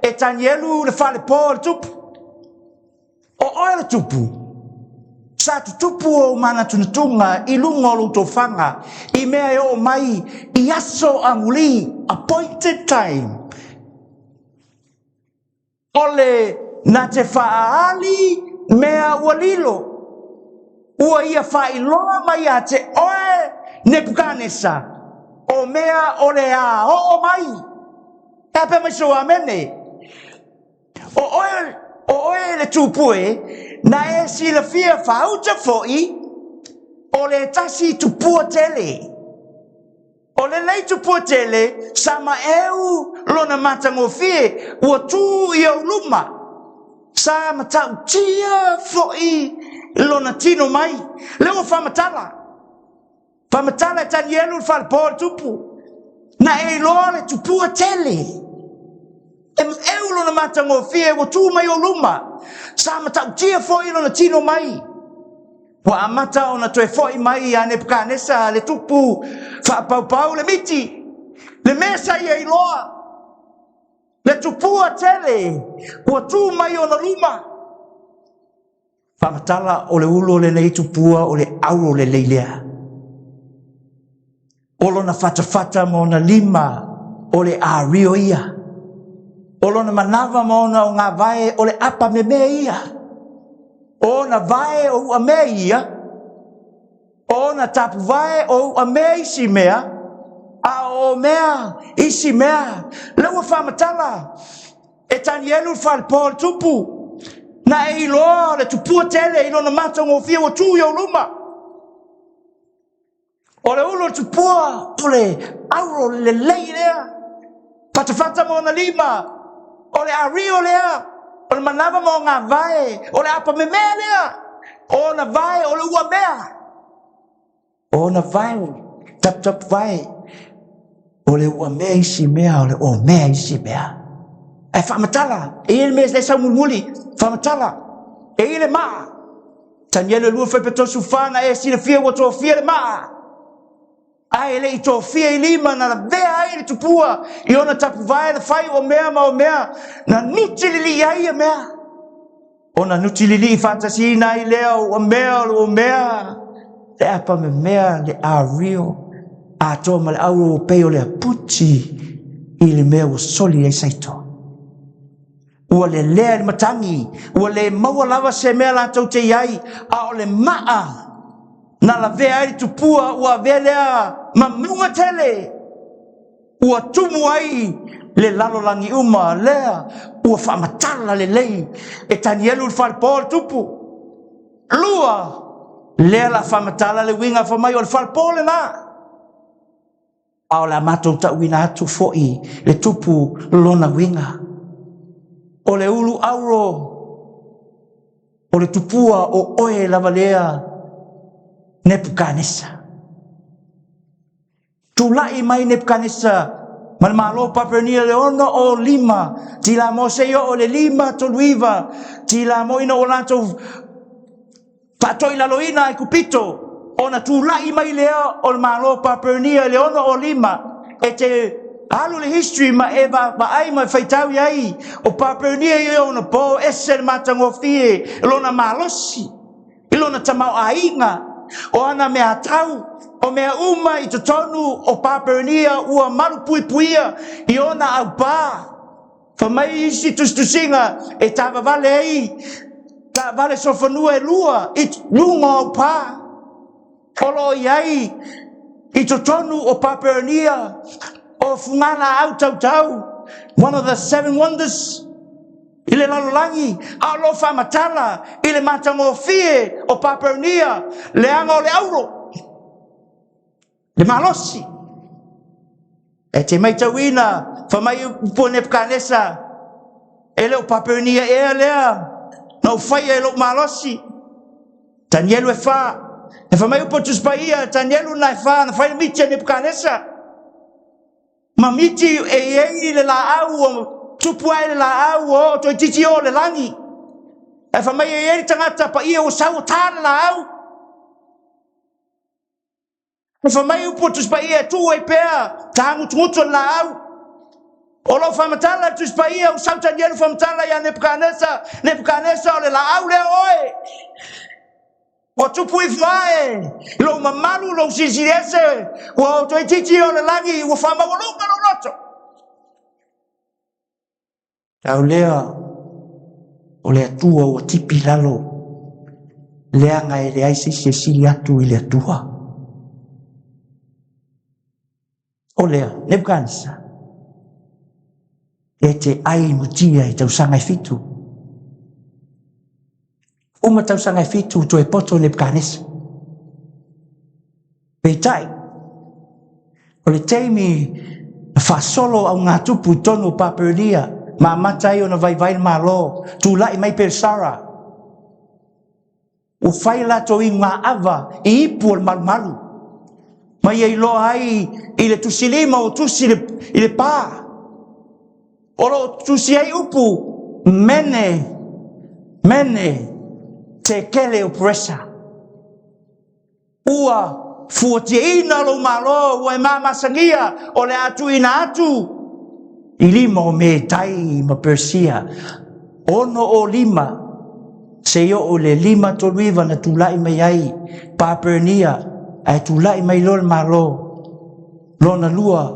e Tanielu le falepo o le tupu. O oe le tupu, sa tutupu ou manatunatuga i luga o lou tofaga i mea e oo mai i aso amuli, appointed time. O le na te faaali mea ua lilo, ua ia faailoa mai ia te oe Nepukanesa, o mea o le a oo mai. E a pea mai sou amene. O oe, o oe le tupu e, na e silafia faauta foi, o le tasi tupua tele. O lenei tupua tele, sa maeu lona matagofie, ua tu i ou luma. Sa matautia foi lona tino mai. Lea ua faamatala. Faamatala e Tanielu le falepo o le tupu. Na e iloa le tupua tele. E maeu lona matagofie ua tu mai ou luma. Sa matautia foi lona tino mai. Ua amata ona toe foi mai ia Nepukanesa le tupu faapaupau le miti, le mea sa ia iloa, le tupua tele ua tu mai ona luma. Faamatala o le ulu o lenei tupua o le auro lelei lea. O lona fatafata ma ona lima o le ario ia. O lona manava ma ona ogāvae o le apa memea ia. O ona vae o uamea ia. O ona tapuvae o uamea isi mea, a o mea isi mea. Lea ua faamatala e Tanielu le falepo o le tupu. Na e iloa le tupua tele i lona matagofie ua tu i ou luma. O le ulu o le tupua o le auro lelei lea. Fatafata ma ona lima. O le ario lea. O le manava ma ona vae. O le apamemea lea. O ona vae o le uamea. O ona vae, taputapuvae. O le uamea isi mea, o le omea isi mea. Ae faamatala, e i ai le mea e sau mulimuli, faamatala, e i ai le maa. Tanielu e lua Faipetosu fa na e silafia ua tofia le maa. Ae e le i tofia i lima na lavea ai le tupua i ona tapuvae na fai o mea ma o mea na nutililii ai ia mea. Ona nutililii faatasiina ai lea o ua mea o le ua mea le apa memea le ario atoa ma le auro ua pei o le aputi. i le mea ua soli ai Saito. Ua lelea i le matagi, ua le maua lava se mea latou te i ai, a o le maa na lavea ai le tupua ua avea lea ma mauga tele. Ua tumu ai le lalolagi uma lea ua faamatala lelei e Tanielu le falepo le tupu. Lua, lea la faamatala le uiga fai mai o le falepo lena. A o le a matou tauina atu foi le tupu lona uiga. O le ulu auro o le tupua o oe lava lea Nepukanesa. Tulai mai Nepukanesa ma le Malo Papelonia le 65 tila seia oo le 539 tila mo ina ua latou faatoilaloina Aikupito, ona tulai mai lea o le Malo Papelonia i le 65. E te alu le history ma e vaai ma faitau i ai o Papelonia i ona po ese le matagofie lona malosi i lona tamaoaiga o ana meatau o mea uma i totonu o Papelonia ua malupuipuia i ona aupā. Fai mai isi tusitusiga e taavavale ai taavale solofanua e lua i luga o aupā. O lo o i ai i totonu o Papelonia o fugalaau tautau, one of the seven wonders i le lalolagi, a o lo o faamatala i le matagofie o Papelonia leaga o le auro, le malosi. E te matauina, fai mai upu o Nepukanesa, e le o Papelonia ea lea na ou faia i lou malosi. Tanielu e 4. E fai mai upu o Tusi Paia, Tanielu na e 4, na fai le miti a Nepukanesa. Ma miti e i ai le laau o tupu ai le laau o o toeitiiti o le lagi. E fai mai e i ai le tagata paia ua sau o tā le laau. E fai mai upu o Tusi Paia e tuu ai pea tāgutugutu o le laau. O lou faamatala le Tusi Paia ua sau Tanielu faamatala ia Nepukanesa, Nepukanesa o le laau lea oe. Ua tupu ifo ae i lou mamalu, lou silisili ese, ua o toeitiiti o le lagi, ua faamaualuga lou loto. Tau lea o le Atua ua tipi i lalo, leaga e leai se isi e sili atu i le Atua. O lea, Nebukanesa, e te ai mutia i tausaga e 7. Uma tausaga e 7 toe poto Nebukanesa. Peitai, o le taimi na faasolo au ngā tupu i tonu o Papelonia, ma amata ai ona vaivai le Malo, tulai mai Pelsara. Ua fai latou i ngā ava i ipu o le malumalu. Ma ia iloa ai i le tusilima o tusi i le pā. O lo tusi ai upu, mene, mene, te kele o presa. Ua fuatiaina lou Malo, ua e mamasagia o le a tuuina atu i lima o Metai ma Persia. 65 seia oo i le 539 na tulai mai ai Papelonia, ae tulai mai loa le Malo lona lua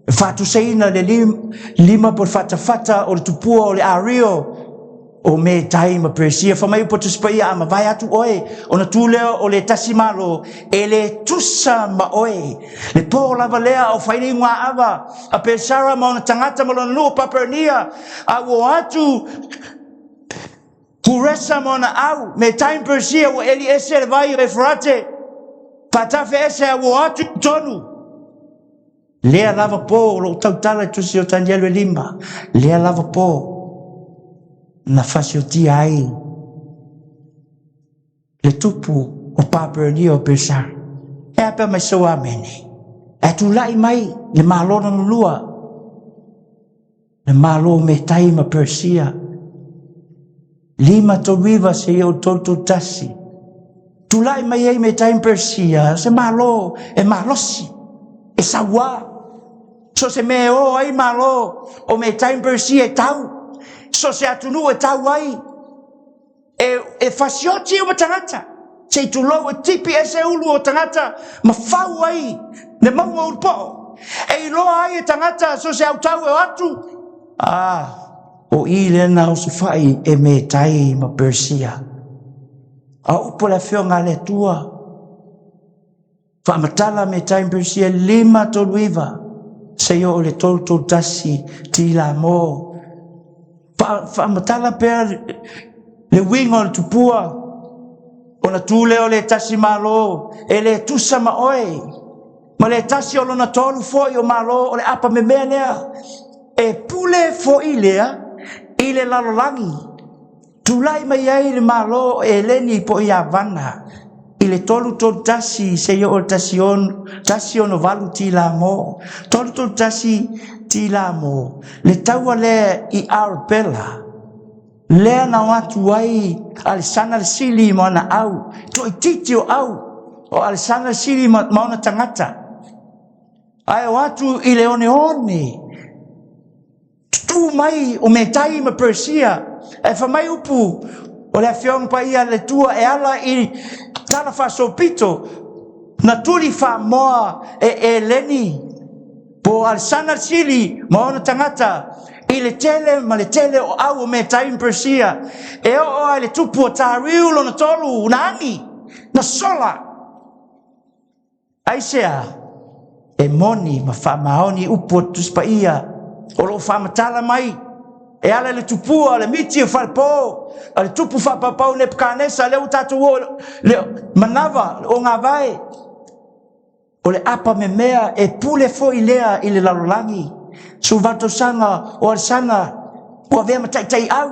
e faatusaina le lima po o le fatafata o le tupua o le Ario o Metai ma Persia. Fai mai upu Tusi Paia, a mavae atu oe, ona tu lea o le tasi Malo, e le tusa ma oe. Le pō lava lea o fai le iugaava a Pesara ma ona tagata ma lona nuu o Papelonia, a ua o atu Kuresa ma ona au, Metai ma Persia ua eli ese le vai o Eferate, faatafe ese a ua o atu i totonu. Lea lava pō o lou tautala i tusi o Tanielu e 5, lea lava pō na fasiotia ai le tupu o Papelonia o Belsara. E a pea mai sau amene. Ae tulai mai le Malo lona lua, le Malo o Metai ma Persia, 539 seia o 331. Tulai mai ai Metai ma Persia, se Malo e malosi, e sauā. So se mea e o ai Malo o Metai ma Persia e tau, so se atunuu e tau ai, e fasioti uma tagata, se i tulou e tipi ese ulu o tagata ma fau ai le mauga ulu po'o. E iloa ai e tagata so o se autau e o atu, a, o i lea na osofai e Metai ma Persia. A o upu a le Afioga a le Atua, Faamatala Metai ma Persia 539 seia oo i le 331 Tilamo. Faamatala pea le uiga o le tupua, ona tu lea o le tasi Malo e le tusa ma oe, ma le tasi o lona tolu foi o Malo o le apa memea lea, e pule foi lea i le lalolagi. Tulai mai ai le Malo o Eleni po o Iavana i le 331 seia oo i le 168 Tilamo. 331 Tilamo, le taua lea i Arabela, lea na o atu ai Alesana le Sili ma ona au, toaitiiti o au o Alesana le Sili ma ona tagata, ae o atu i le oneone tutū mai o Metai ma Persia, ae fai mai upu o le Afioga Paia a le Atua e ala i tala faasolopito, na tuli faamoa e Eleni po o Alesana le Sili ma ona tagata i le tele ma le tele o au o Metai ma Persia, e oo lava i le tupu o Tariu lona tolu, na agi, na sola. Aisea? E moni ma faamaoni upu a Tusi Paia o lo o faamatala mai e ala i le tupua o le miti o Falepo, a le tupu faapaupau Nepukanesa, lea ua tatou oo le manava o gavae, o le apa memea e pule foi lea i le lalolagi. 18 tausaga o Alesana ua avea ma taitaiau,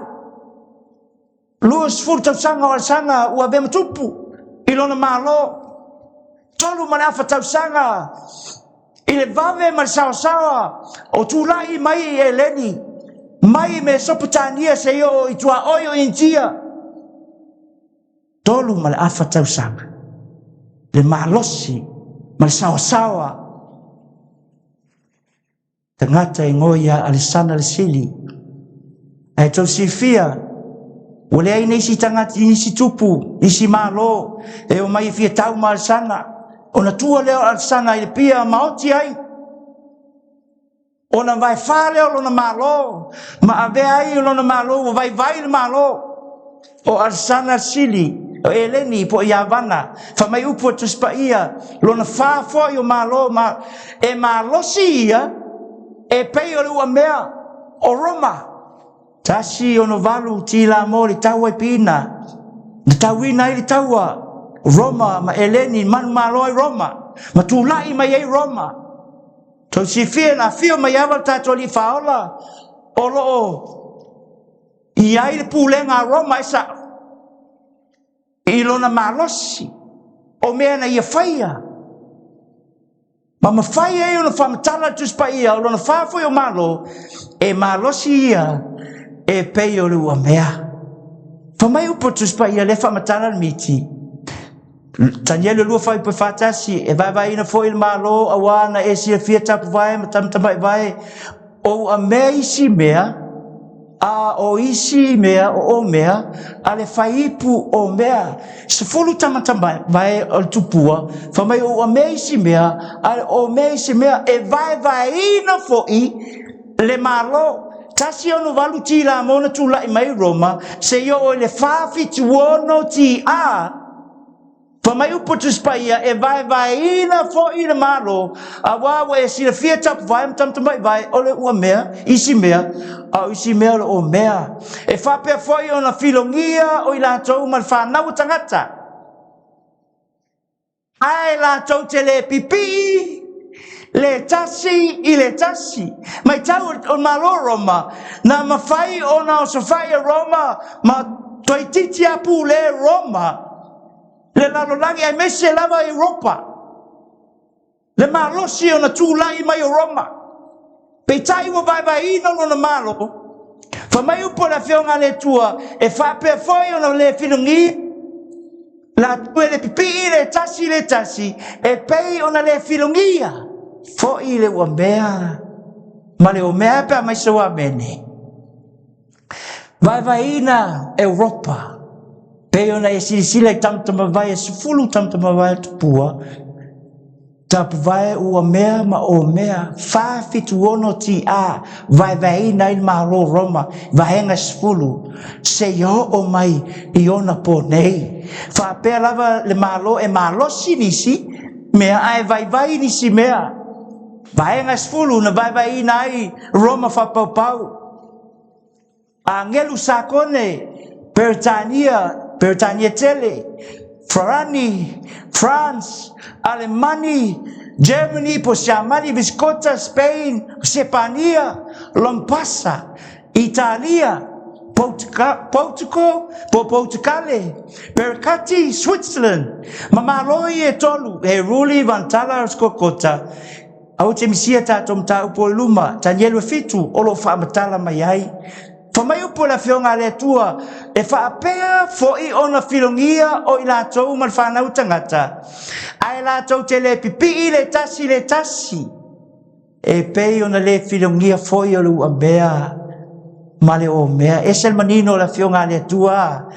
20 tausaga o Alesana ua avea ma tupu i lona Malo, 3.5 tausaga i le vave ma le saosaoa o tulai mai i Eleni, mai Mesopotania seia oo i tuaoi o Initia. 3.5 tausaga le malosi ma le saosaoa tagata e goa ia Alesana le Sili. Ae tou silafia, ua leai nisi tagata, nisi tupu, nisi Malo e omai e fia tau ma Alesana, ona tua lea o Alesana i le pia maoti ai, ona vaefa lea o lona Malo, ma avea ai lona Malo, ua vaivai le Malo o Alesana Sili, o Eleni po o Iavana. Fai mai upu a Tusi Paia, lona fa foi o Malo ma e malosi ia e pei o le uamea o Roma. 168 Tilamo le taua i Piina, na tauina ai le taua Roma ma Eleni, manumalo ai Roma, ma tulai mai ai Roma. Tou silafia na afio mai ava le tatou Alii Faaola o lo o i ai le pulega a Roma e sao i lona malosi o mea na ia faia ma mafai ai ona faamatala le Tusi Paia o lona fa foi o Malo e malosi ia e pei o le uamea. Fai mai upu o le Tusi Paia lea faamatala le miti. Tanielu 2 fuaiupu 41, e vaevaeina foi le Malo auā na e silafia tapuvae ma tamatamaivae o uamea isi mea, a o isi mea o o mea, a le faiipu o mea. 10 tamatamaivae o le tupua, fai mai o uamea isi mea, a o mea isi mea, e vaevaeina foi le Malo. 168 tila mo na tulai mai Roma, seia oo i le 476 TA, Fai mai upu a Tusi Paia, e vaevaeina foi le Malo, auā ua e silafia tapuvae ma tamatamaivae o le ua mea, isi mea, a o isi mea o le o mea. E faapea foi ona filogia o i latou ma le fanau a tagata, ae latou te le pipii le tasi i le tasi. Matau o le Malo o Roma, na mafai ona osofai e Roma ma toeitiiti a pule Roma le lalolagi aemaise lava Europa, le malosi ona tulai mai o Roma. Peitai ua vaevaeina lona Malo. Fai mai upu a le Afioga a le Atua, e faapea foi ona le filogia latou e le pipii le tasi i le tasi, e pei ona le filogia foi le uamea ma le omea pe a mai sau amene. Vaevaeina Europa, pei ona e silasila i tamatamavae e 10 tamatamavae tupua. Tapuvae ua mea ma o mea, 476 TA, vaevaeina ai le Malo o Roma, vaega 10, seia oo mai i ona po nei. Faapea lava le Malo e malosi nisi mea ae vaivai nisi mea. Vaega 10 na vaevaeina ai Roma faapaupau. Agelu Sakone, Peretania, Peretania tele, Farani, France, Alemani, Germany, po Siamani, Viskota, Spain, Sepania, Lompasa, Italia, Portugal, po Portucale, Perekati, Switzerland, ma Malo ia e tolu, Heruli, Vantala, Skokota. Aua te misia tatou mataupu o i luma, Tanielu e 7, o lo o faamatala mai ai. Fa mai upu o le Afioga a le Atua, e faapea foi ona filogia o i latou ma le fanau tagata, ae latou te le pipii le tasi le tasi, e pei ona le filogia foi o le uamea ma le omea. Ese le manino o le Afioga a le Atua,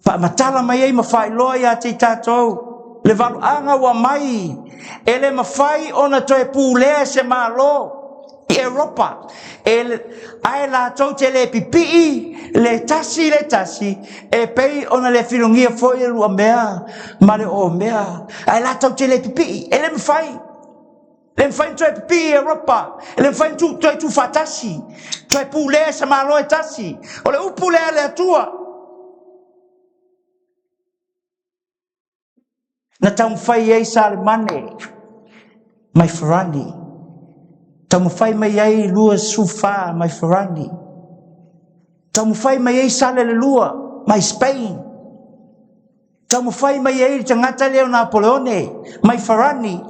faamatala mai ai ma faailoa ia te i tatou le valuaga ua mai, e le mafai ona toe pulea e se Malo i Europa, ae latou te le pipii le tasi le tasi, e pei ona le filogia foi le luamea ma le omea, ae latou te le pipii, e le mafai. Le mafai ona toe pipii i Europa, e le mafai ona toe tuufaatasi, toe pulea e se Malo e tasi. O le upu lea a le Atua. Na taumafai ai Salemane mai Farani, taumafai mai ai 24 mai Farani, taumafai mai ai Sale le Lua mai Spain, taumafai mai ai le tagata lea o Napoleone mai Farani.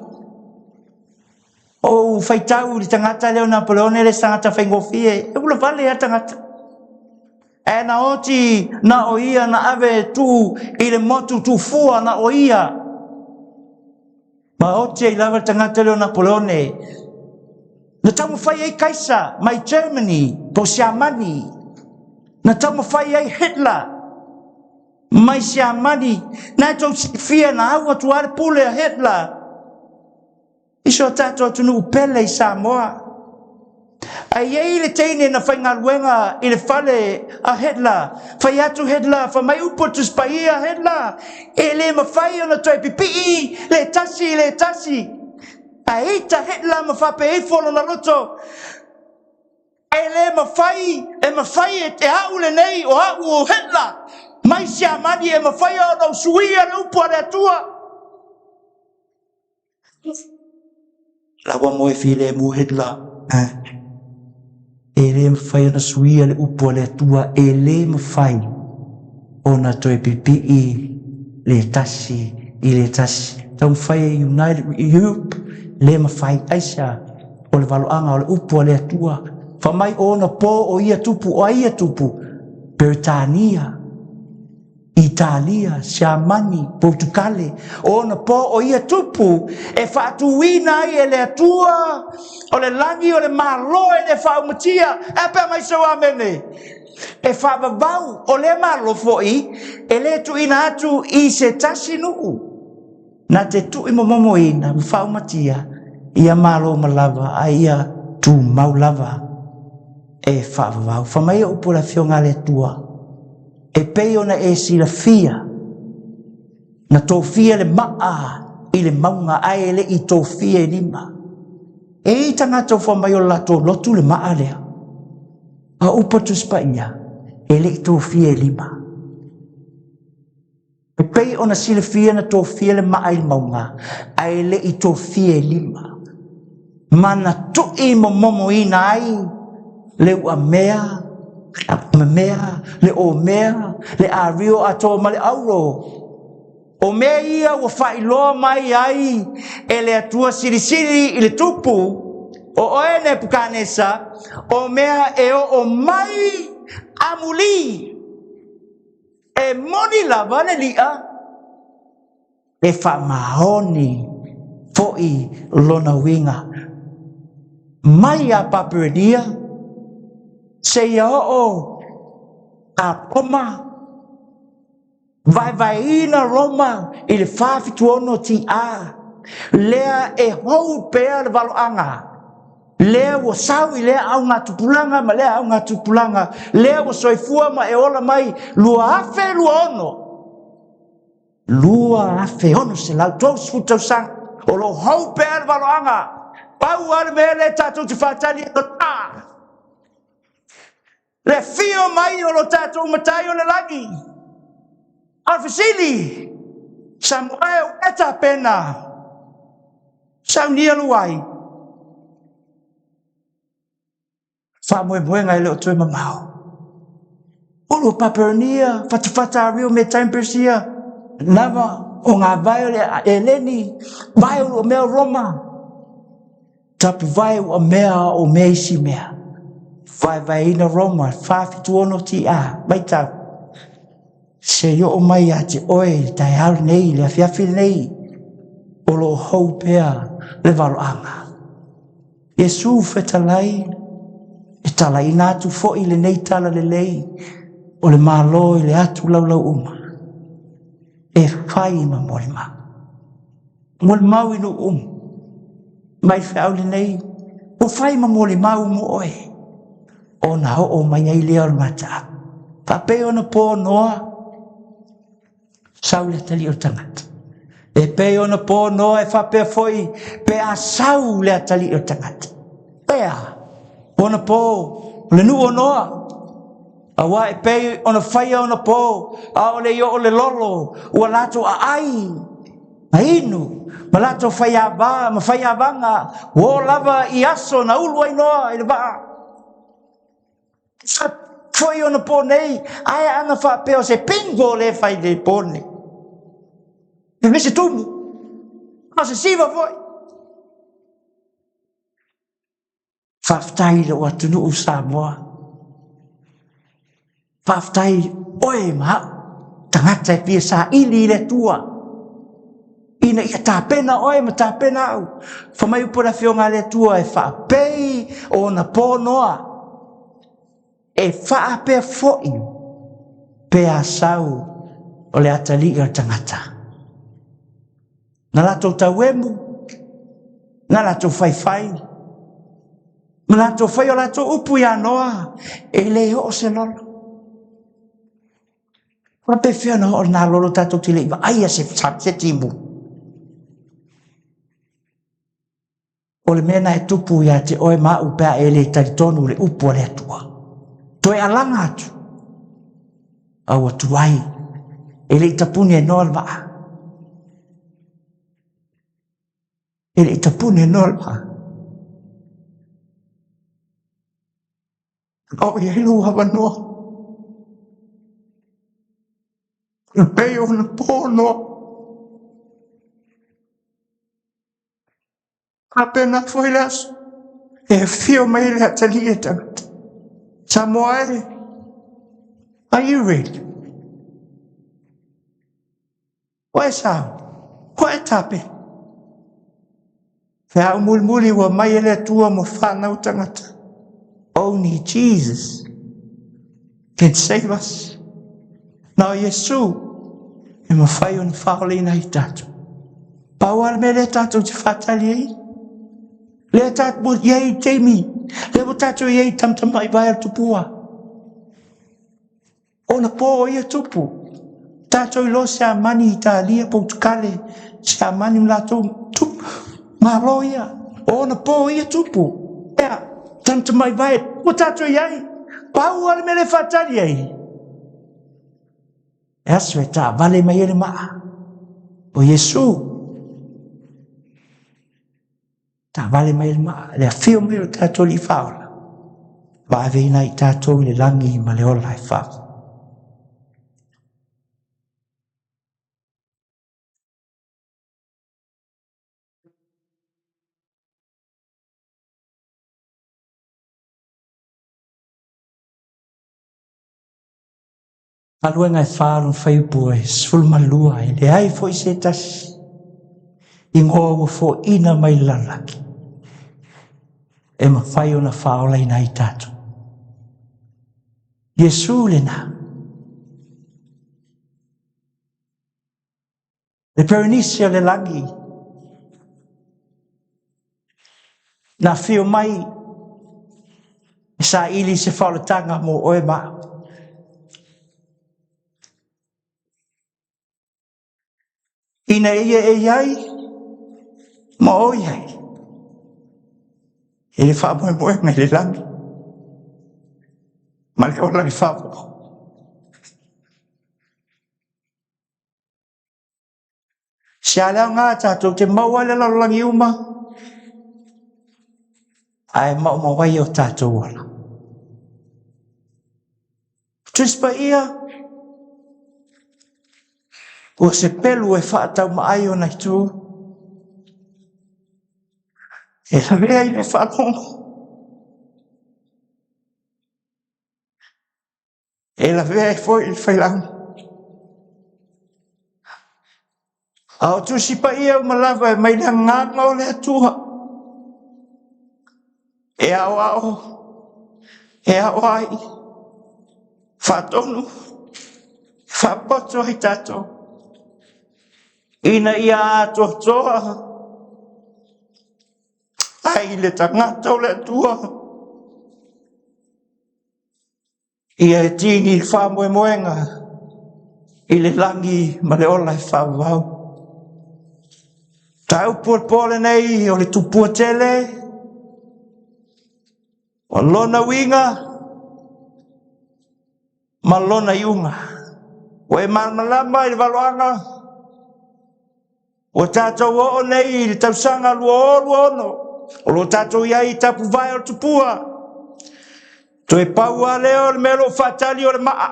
O faitau i le tagata lea o Napoleone, le tagata faigofie, e ula vale a tagata. Ae na oti na o ia na ave tu i le motu tufua na o ia. Ma oti ai lava le tagata lea o Napoleone. Na taumafai ai Kaisa mai Germany, po Siamani. Na taumafai ai Hitler mai Siamani. Na e tou silafia na au atu le pule a Hitler i so tatou atunuu pele i Samoa. Ae i ai le teine na faigaluega i le fale a Hitler. Fai atu Hitler, fa mai upu o le Tusi Paia Hitler, e le mafai ona toe pipii le tasi i le tasi. Ae ita Hitler ma faapea ifo lona loto, e le mafai, e mafai e au lenei o au o Hitler mai Siamani, e mafai ona ou suia le upu a le Atua. Laua mo e filemu Hitler. E le mafai ona suia le upu a le Atua, e le mafai ona toe pipii le tasi i le tasi. Taumafai e unite Europe, le mafai. Aisha, o le valoaga o le upu a le Atua. Fa mai o ona po o ia tupu, o ai ia tupu? Peretania, Italia, Siamani, Potukale, o ona po o ia tupu e faatuina ai e le Atua o le lagi o le Malo e le faaumatia. E pea mai sau amene. E faavavau o lea Malo foi e le tuuina atu i se tasi nuu. Na te tui momomoina ma faaumatia ia Malo ma lava a ia tumau lava e faavavau. Fa mai upu o le Afioga a le Atua, e pei ona e silafia, na tofia le maa i le mauga ae e le i tofia e lima. E i tagata ua mai o le latou lotu le maa lea. A upu a Tusi Paia, e le i tofia e lima. E pei ona silafia na tofia le maa i le mauga, ae e le i tofia e lima. Ma na tui momomoina ai le uamea, le mea, le omea, le ario atoa ma le auro. O mea ia ua faailoa mai ai e le Atua Silisili i le tupu, o oe Nepukanesa, o mea e oo mai amuli. E moni lava le li'a, e faamaoni foi lona uiga. Mai a Paperelia, seia oo a Roma, vaevaeina Roma i le 476 TA. Lea e hou pea le valoaga. Lea ua sau i lea augatupulaga ma lea augatupulaga. Lea ua soifua ma e ola mai 2026. 2630 tausaga. O lo o hou pea le valoaga. Pau lava le mea lea tatou te faatali e le afio mai o lo tatou Matai o le lagi. A o le fesili, Samoa e, ua e tapena? Saunia lou ai. Faamoemoega e le o toe mamao. Ulu o Paperonia, fatafata a rio me taim Persia, lava o ngā vae o le Eleni, vae o mea o Roma, tapuvae ua mea o mea isi mea. Vaevaeina Roma, 476 TA, maitau. Se i oo mai ia te oe i le taeao lenei, i le afiafi lenei, o lo o hou pea le valoaga. Iesu fetalai, e talaina atu foi lenei tala lelei o le Malo i le atu laulau uma, e fai ma molimau. Molimau i nuu uma, mai feau lenei, ua fai ma molimau mo oe, ona oo mai ai lea o le mataapu. Faapei ona po Noa, sau le atalii o le tagata. E pei ona po Noa e faapea foi pe a sau le atalii o le tagata. Ea, ona po o le nuu o Noa, aua e pei ona faia ona po, a o le i oo le lolo, ua latou aai, ma inu, ma latou faiava, ma faiavaga, ua oo lava i aso na ulu ai Noa i le vaa. Sa foi ona po nei, ae ana faapea o se bingo le fai le po nei. E me se tumu, ma se siva foi. Faafetai i lou atunuu Samoa. Faafetai oe ma au, tagata e fia saili i le Atua. Ina ia tapena oe ma tapena au. Fa mai upu le afioga a le Atua e faapei ona po Noa. E faapea foi pe a sau o le atalii o le tagata. Na latou tauemu, na latou faifai, ma latou fai o latou upu iā Noa, e le oo se lolo. Faapefea ona oo lena lolo tatou te le i vaaia se timu. O le mea na e tupu ia te oe ma au pe a e le talitonu le upu a le Atua. Toe alaga atu, a ua tuai, e le i tapuni e Noa le vaa. E le i tapuni e Noa le vaa. O i ai lou avanoa. E pei ona po Noa. Faapena foi le aso e afio mai le atalii e tagata. Samoa e, are you ready? Ua e sao, ua e tape. Feau mulimuli ua mai e le Atua mo whanau tagata. Only Jesus can save us. Na o Iesu e mawhai ona whaoleina i tātou. Pau a le mea lea tātou te whātali ai. Lea tātou i ai taimi. Lea ua tātou i ai tamtamai vai al tupua. Ona pō o ia tupu. Tātou i loa Siamani, Italia, Potukale, Siamani ma latou tupu. Malo ia. Ona pō o ia tupu. Ea, tamtamai vai ua tātou i ai. Pau a le mea lea whātali ai. E aso e taavale mai ai le maa o Iesu. Taavale mai le maa, le afio mai o tatou alii faaola, vaaveina ai tatou i le lagi ma le ola e fao. Galuega e fa lona fuaiupu e 12, e leai foi se tasi igoa ua foaiina mai le lalolagi e mafai ona faaolaina ai tatou. Iesu lena. Le Perenisia o le lagi. Na afio mai e saili se faaolataga mo oe ma au. Ina ia e i ai ma o i ai i le faamoemoega i le lagi ma le ola e faavavau. Se a le aoga tatou te maua ai le lalolagi uma, ae maumau ai o tatou ola. Tusi Paia, ua se pelu e faataumaai ona itu, e lavea i le faalogo, e lavea ai foi i le failauga. A o Tusi Paia uma lava e mai le agaga o le Atua, e aoao, e ao ai, faatonu, faapoto ai tatou, ina ia atoatoa ai le tagata o le Atua, ia e tini le faamoemoega i le lagi ma le ola e faavavau. Mataupu o le po lenei o le tupua tele, o lona uiga ma lona iuga. Ua e malamalama i le valoaga, ua tatou oo nei i le tausaga 2026, o lo o tatou i ai i tapuvae o le tupua. Toe pau lava lea o le mea o lo o faatali o le maa,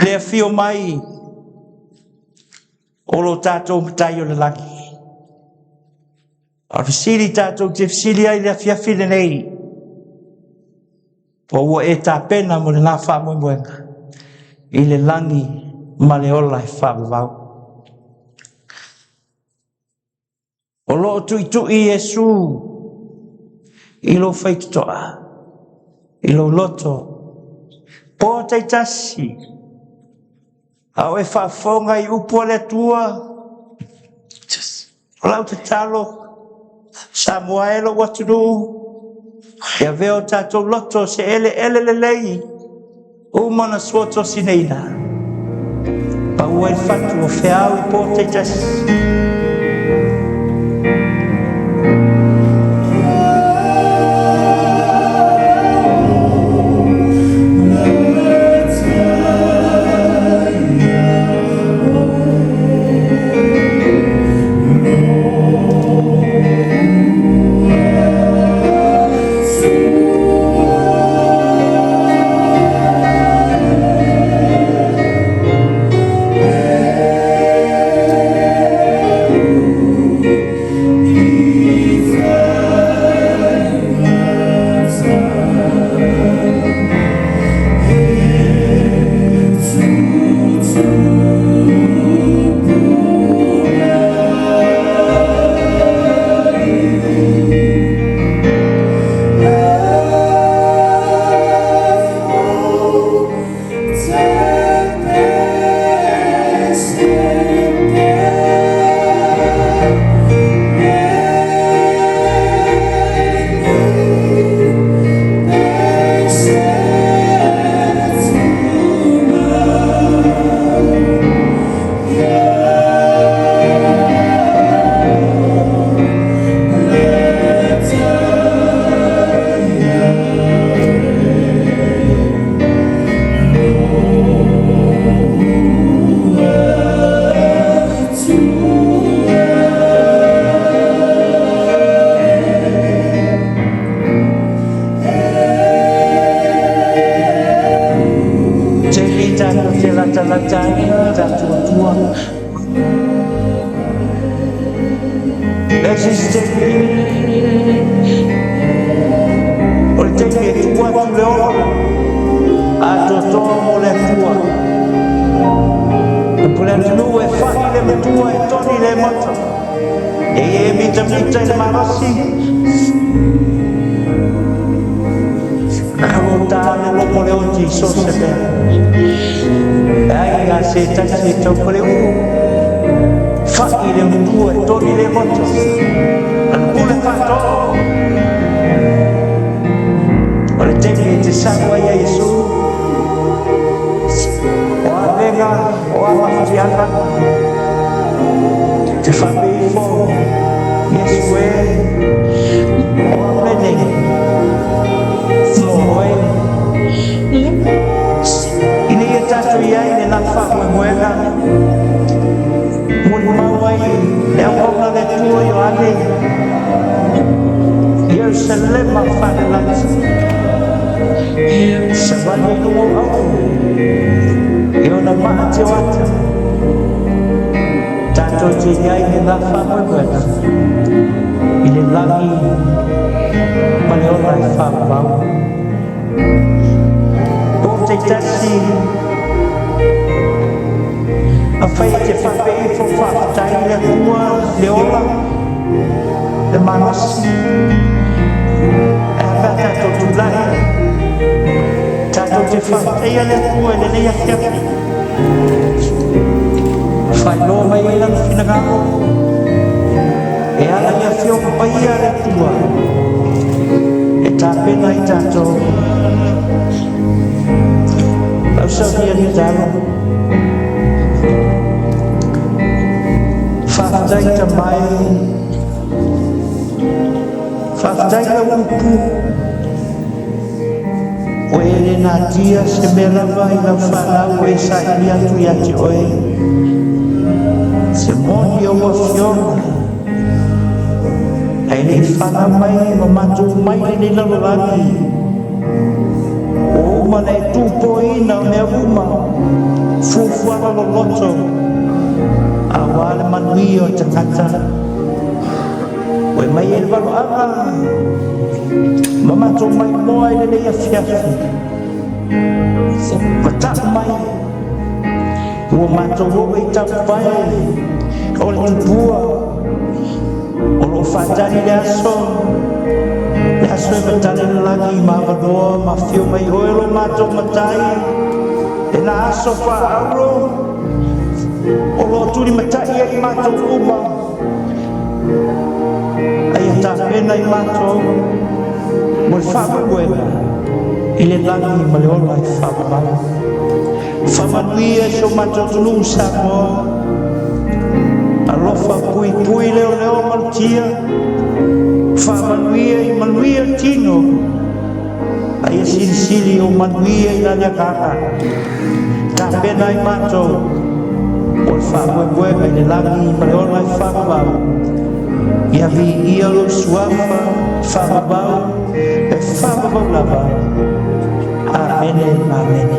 le afio mai o lo tatou Matai o le lagi. A o le fesili tatou te fesili ai i le afiafi lenei, po ua e tapena mo lena faamoemoega i le lagi ma le ola e faavavau. O lo o tuitui Iesu i lou faitotoa, i lou loto, po taitasi, a o e faafofoga i upu a le Atua. O lau tatalo, Samoa e lou atunuu, e avea o tatou loto se eleele lelei, uma na suatosinaina, paua i le fatu o feau i po taitasi. Taimi tatou te latalata ai i tatou Atua. Le isi taimi, o le taimi e tuu atu le ola atoatoa mo le Atua. E pule atunuu e fai le matua e toni le mata. E i e mitamita i le malosi. Ua ta lolomo le oti i so se mea. E ai a se tasi e tau pale uu. Fa'i le matua e toli le moto, a le pule faatoo. O le taimi e te sau ai a Iesu, o a vega, o a mafatiaga, te faapea ifo, Iesu e, o au lenei, mo oe. Ina ia tatou i ai le la faamoemoega, molimau ai le auauna a le Atua Ioane, Ierusalema faalelagi, savali i luga o auro, i ona maa tioata. Tatou te i ai le la faamoemoega, i le lagi ma le ola e faavavau. Po taitasi, afai e te faapea ifo faafetai i le Atua le ola, le malosi, e a pe a tatou tulai, tatou te faafetaia le Atua i lenei afiafi. Faailoa mai ai lana finagalo e ala i afioga paia a le Atua e tapena i tatou. Lau saunia tatalo. Faafetai tamai, faafetai lau upu, o e le natia se mea lava i lau whanau e sa ili atu ia te oe. Se moni o ua fioga, ai le whanau mai ma mātou mai le nei lalolagi. O uma na e tūpoina o mea uma, fuafuaga loloto, a wā le manuia o tagata. O e mai e le valoaga, ma mātou mai moa i le nei afiafi. Ma taʻu mai, ua matou oo i tapae o le tupua, o loo faatali le aso, le aso e matale le lagi ma avanoa ma afio mai oe lo matou Matai, e na aso faaauro, o loo tulimataʻi ai matou uma, aia tapena i matou mo le faamoemoega i le lagi ma le ola e faavavau. Faamanuia i so matou atunuu Samoa. Alofa puipui leoleo malutia. Faamanuia i manuia tino. Aia silisili o manuia i la le agaga. Tapena ai matou o le faamoemoega i le lagi ma le ola e faavavau. Ia viia lou suafa faavavau e faavavau lava. Amene, amene.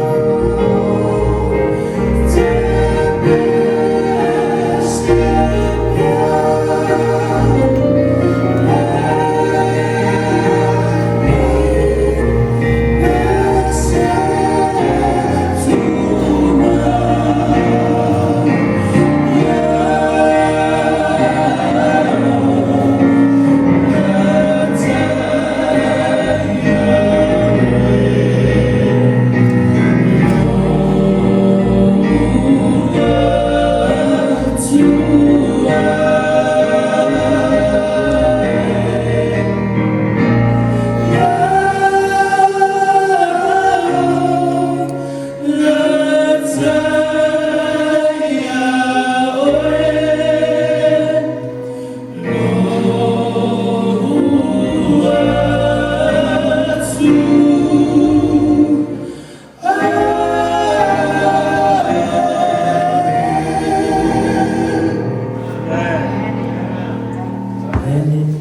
Amen.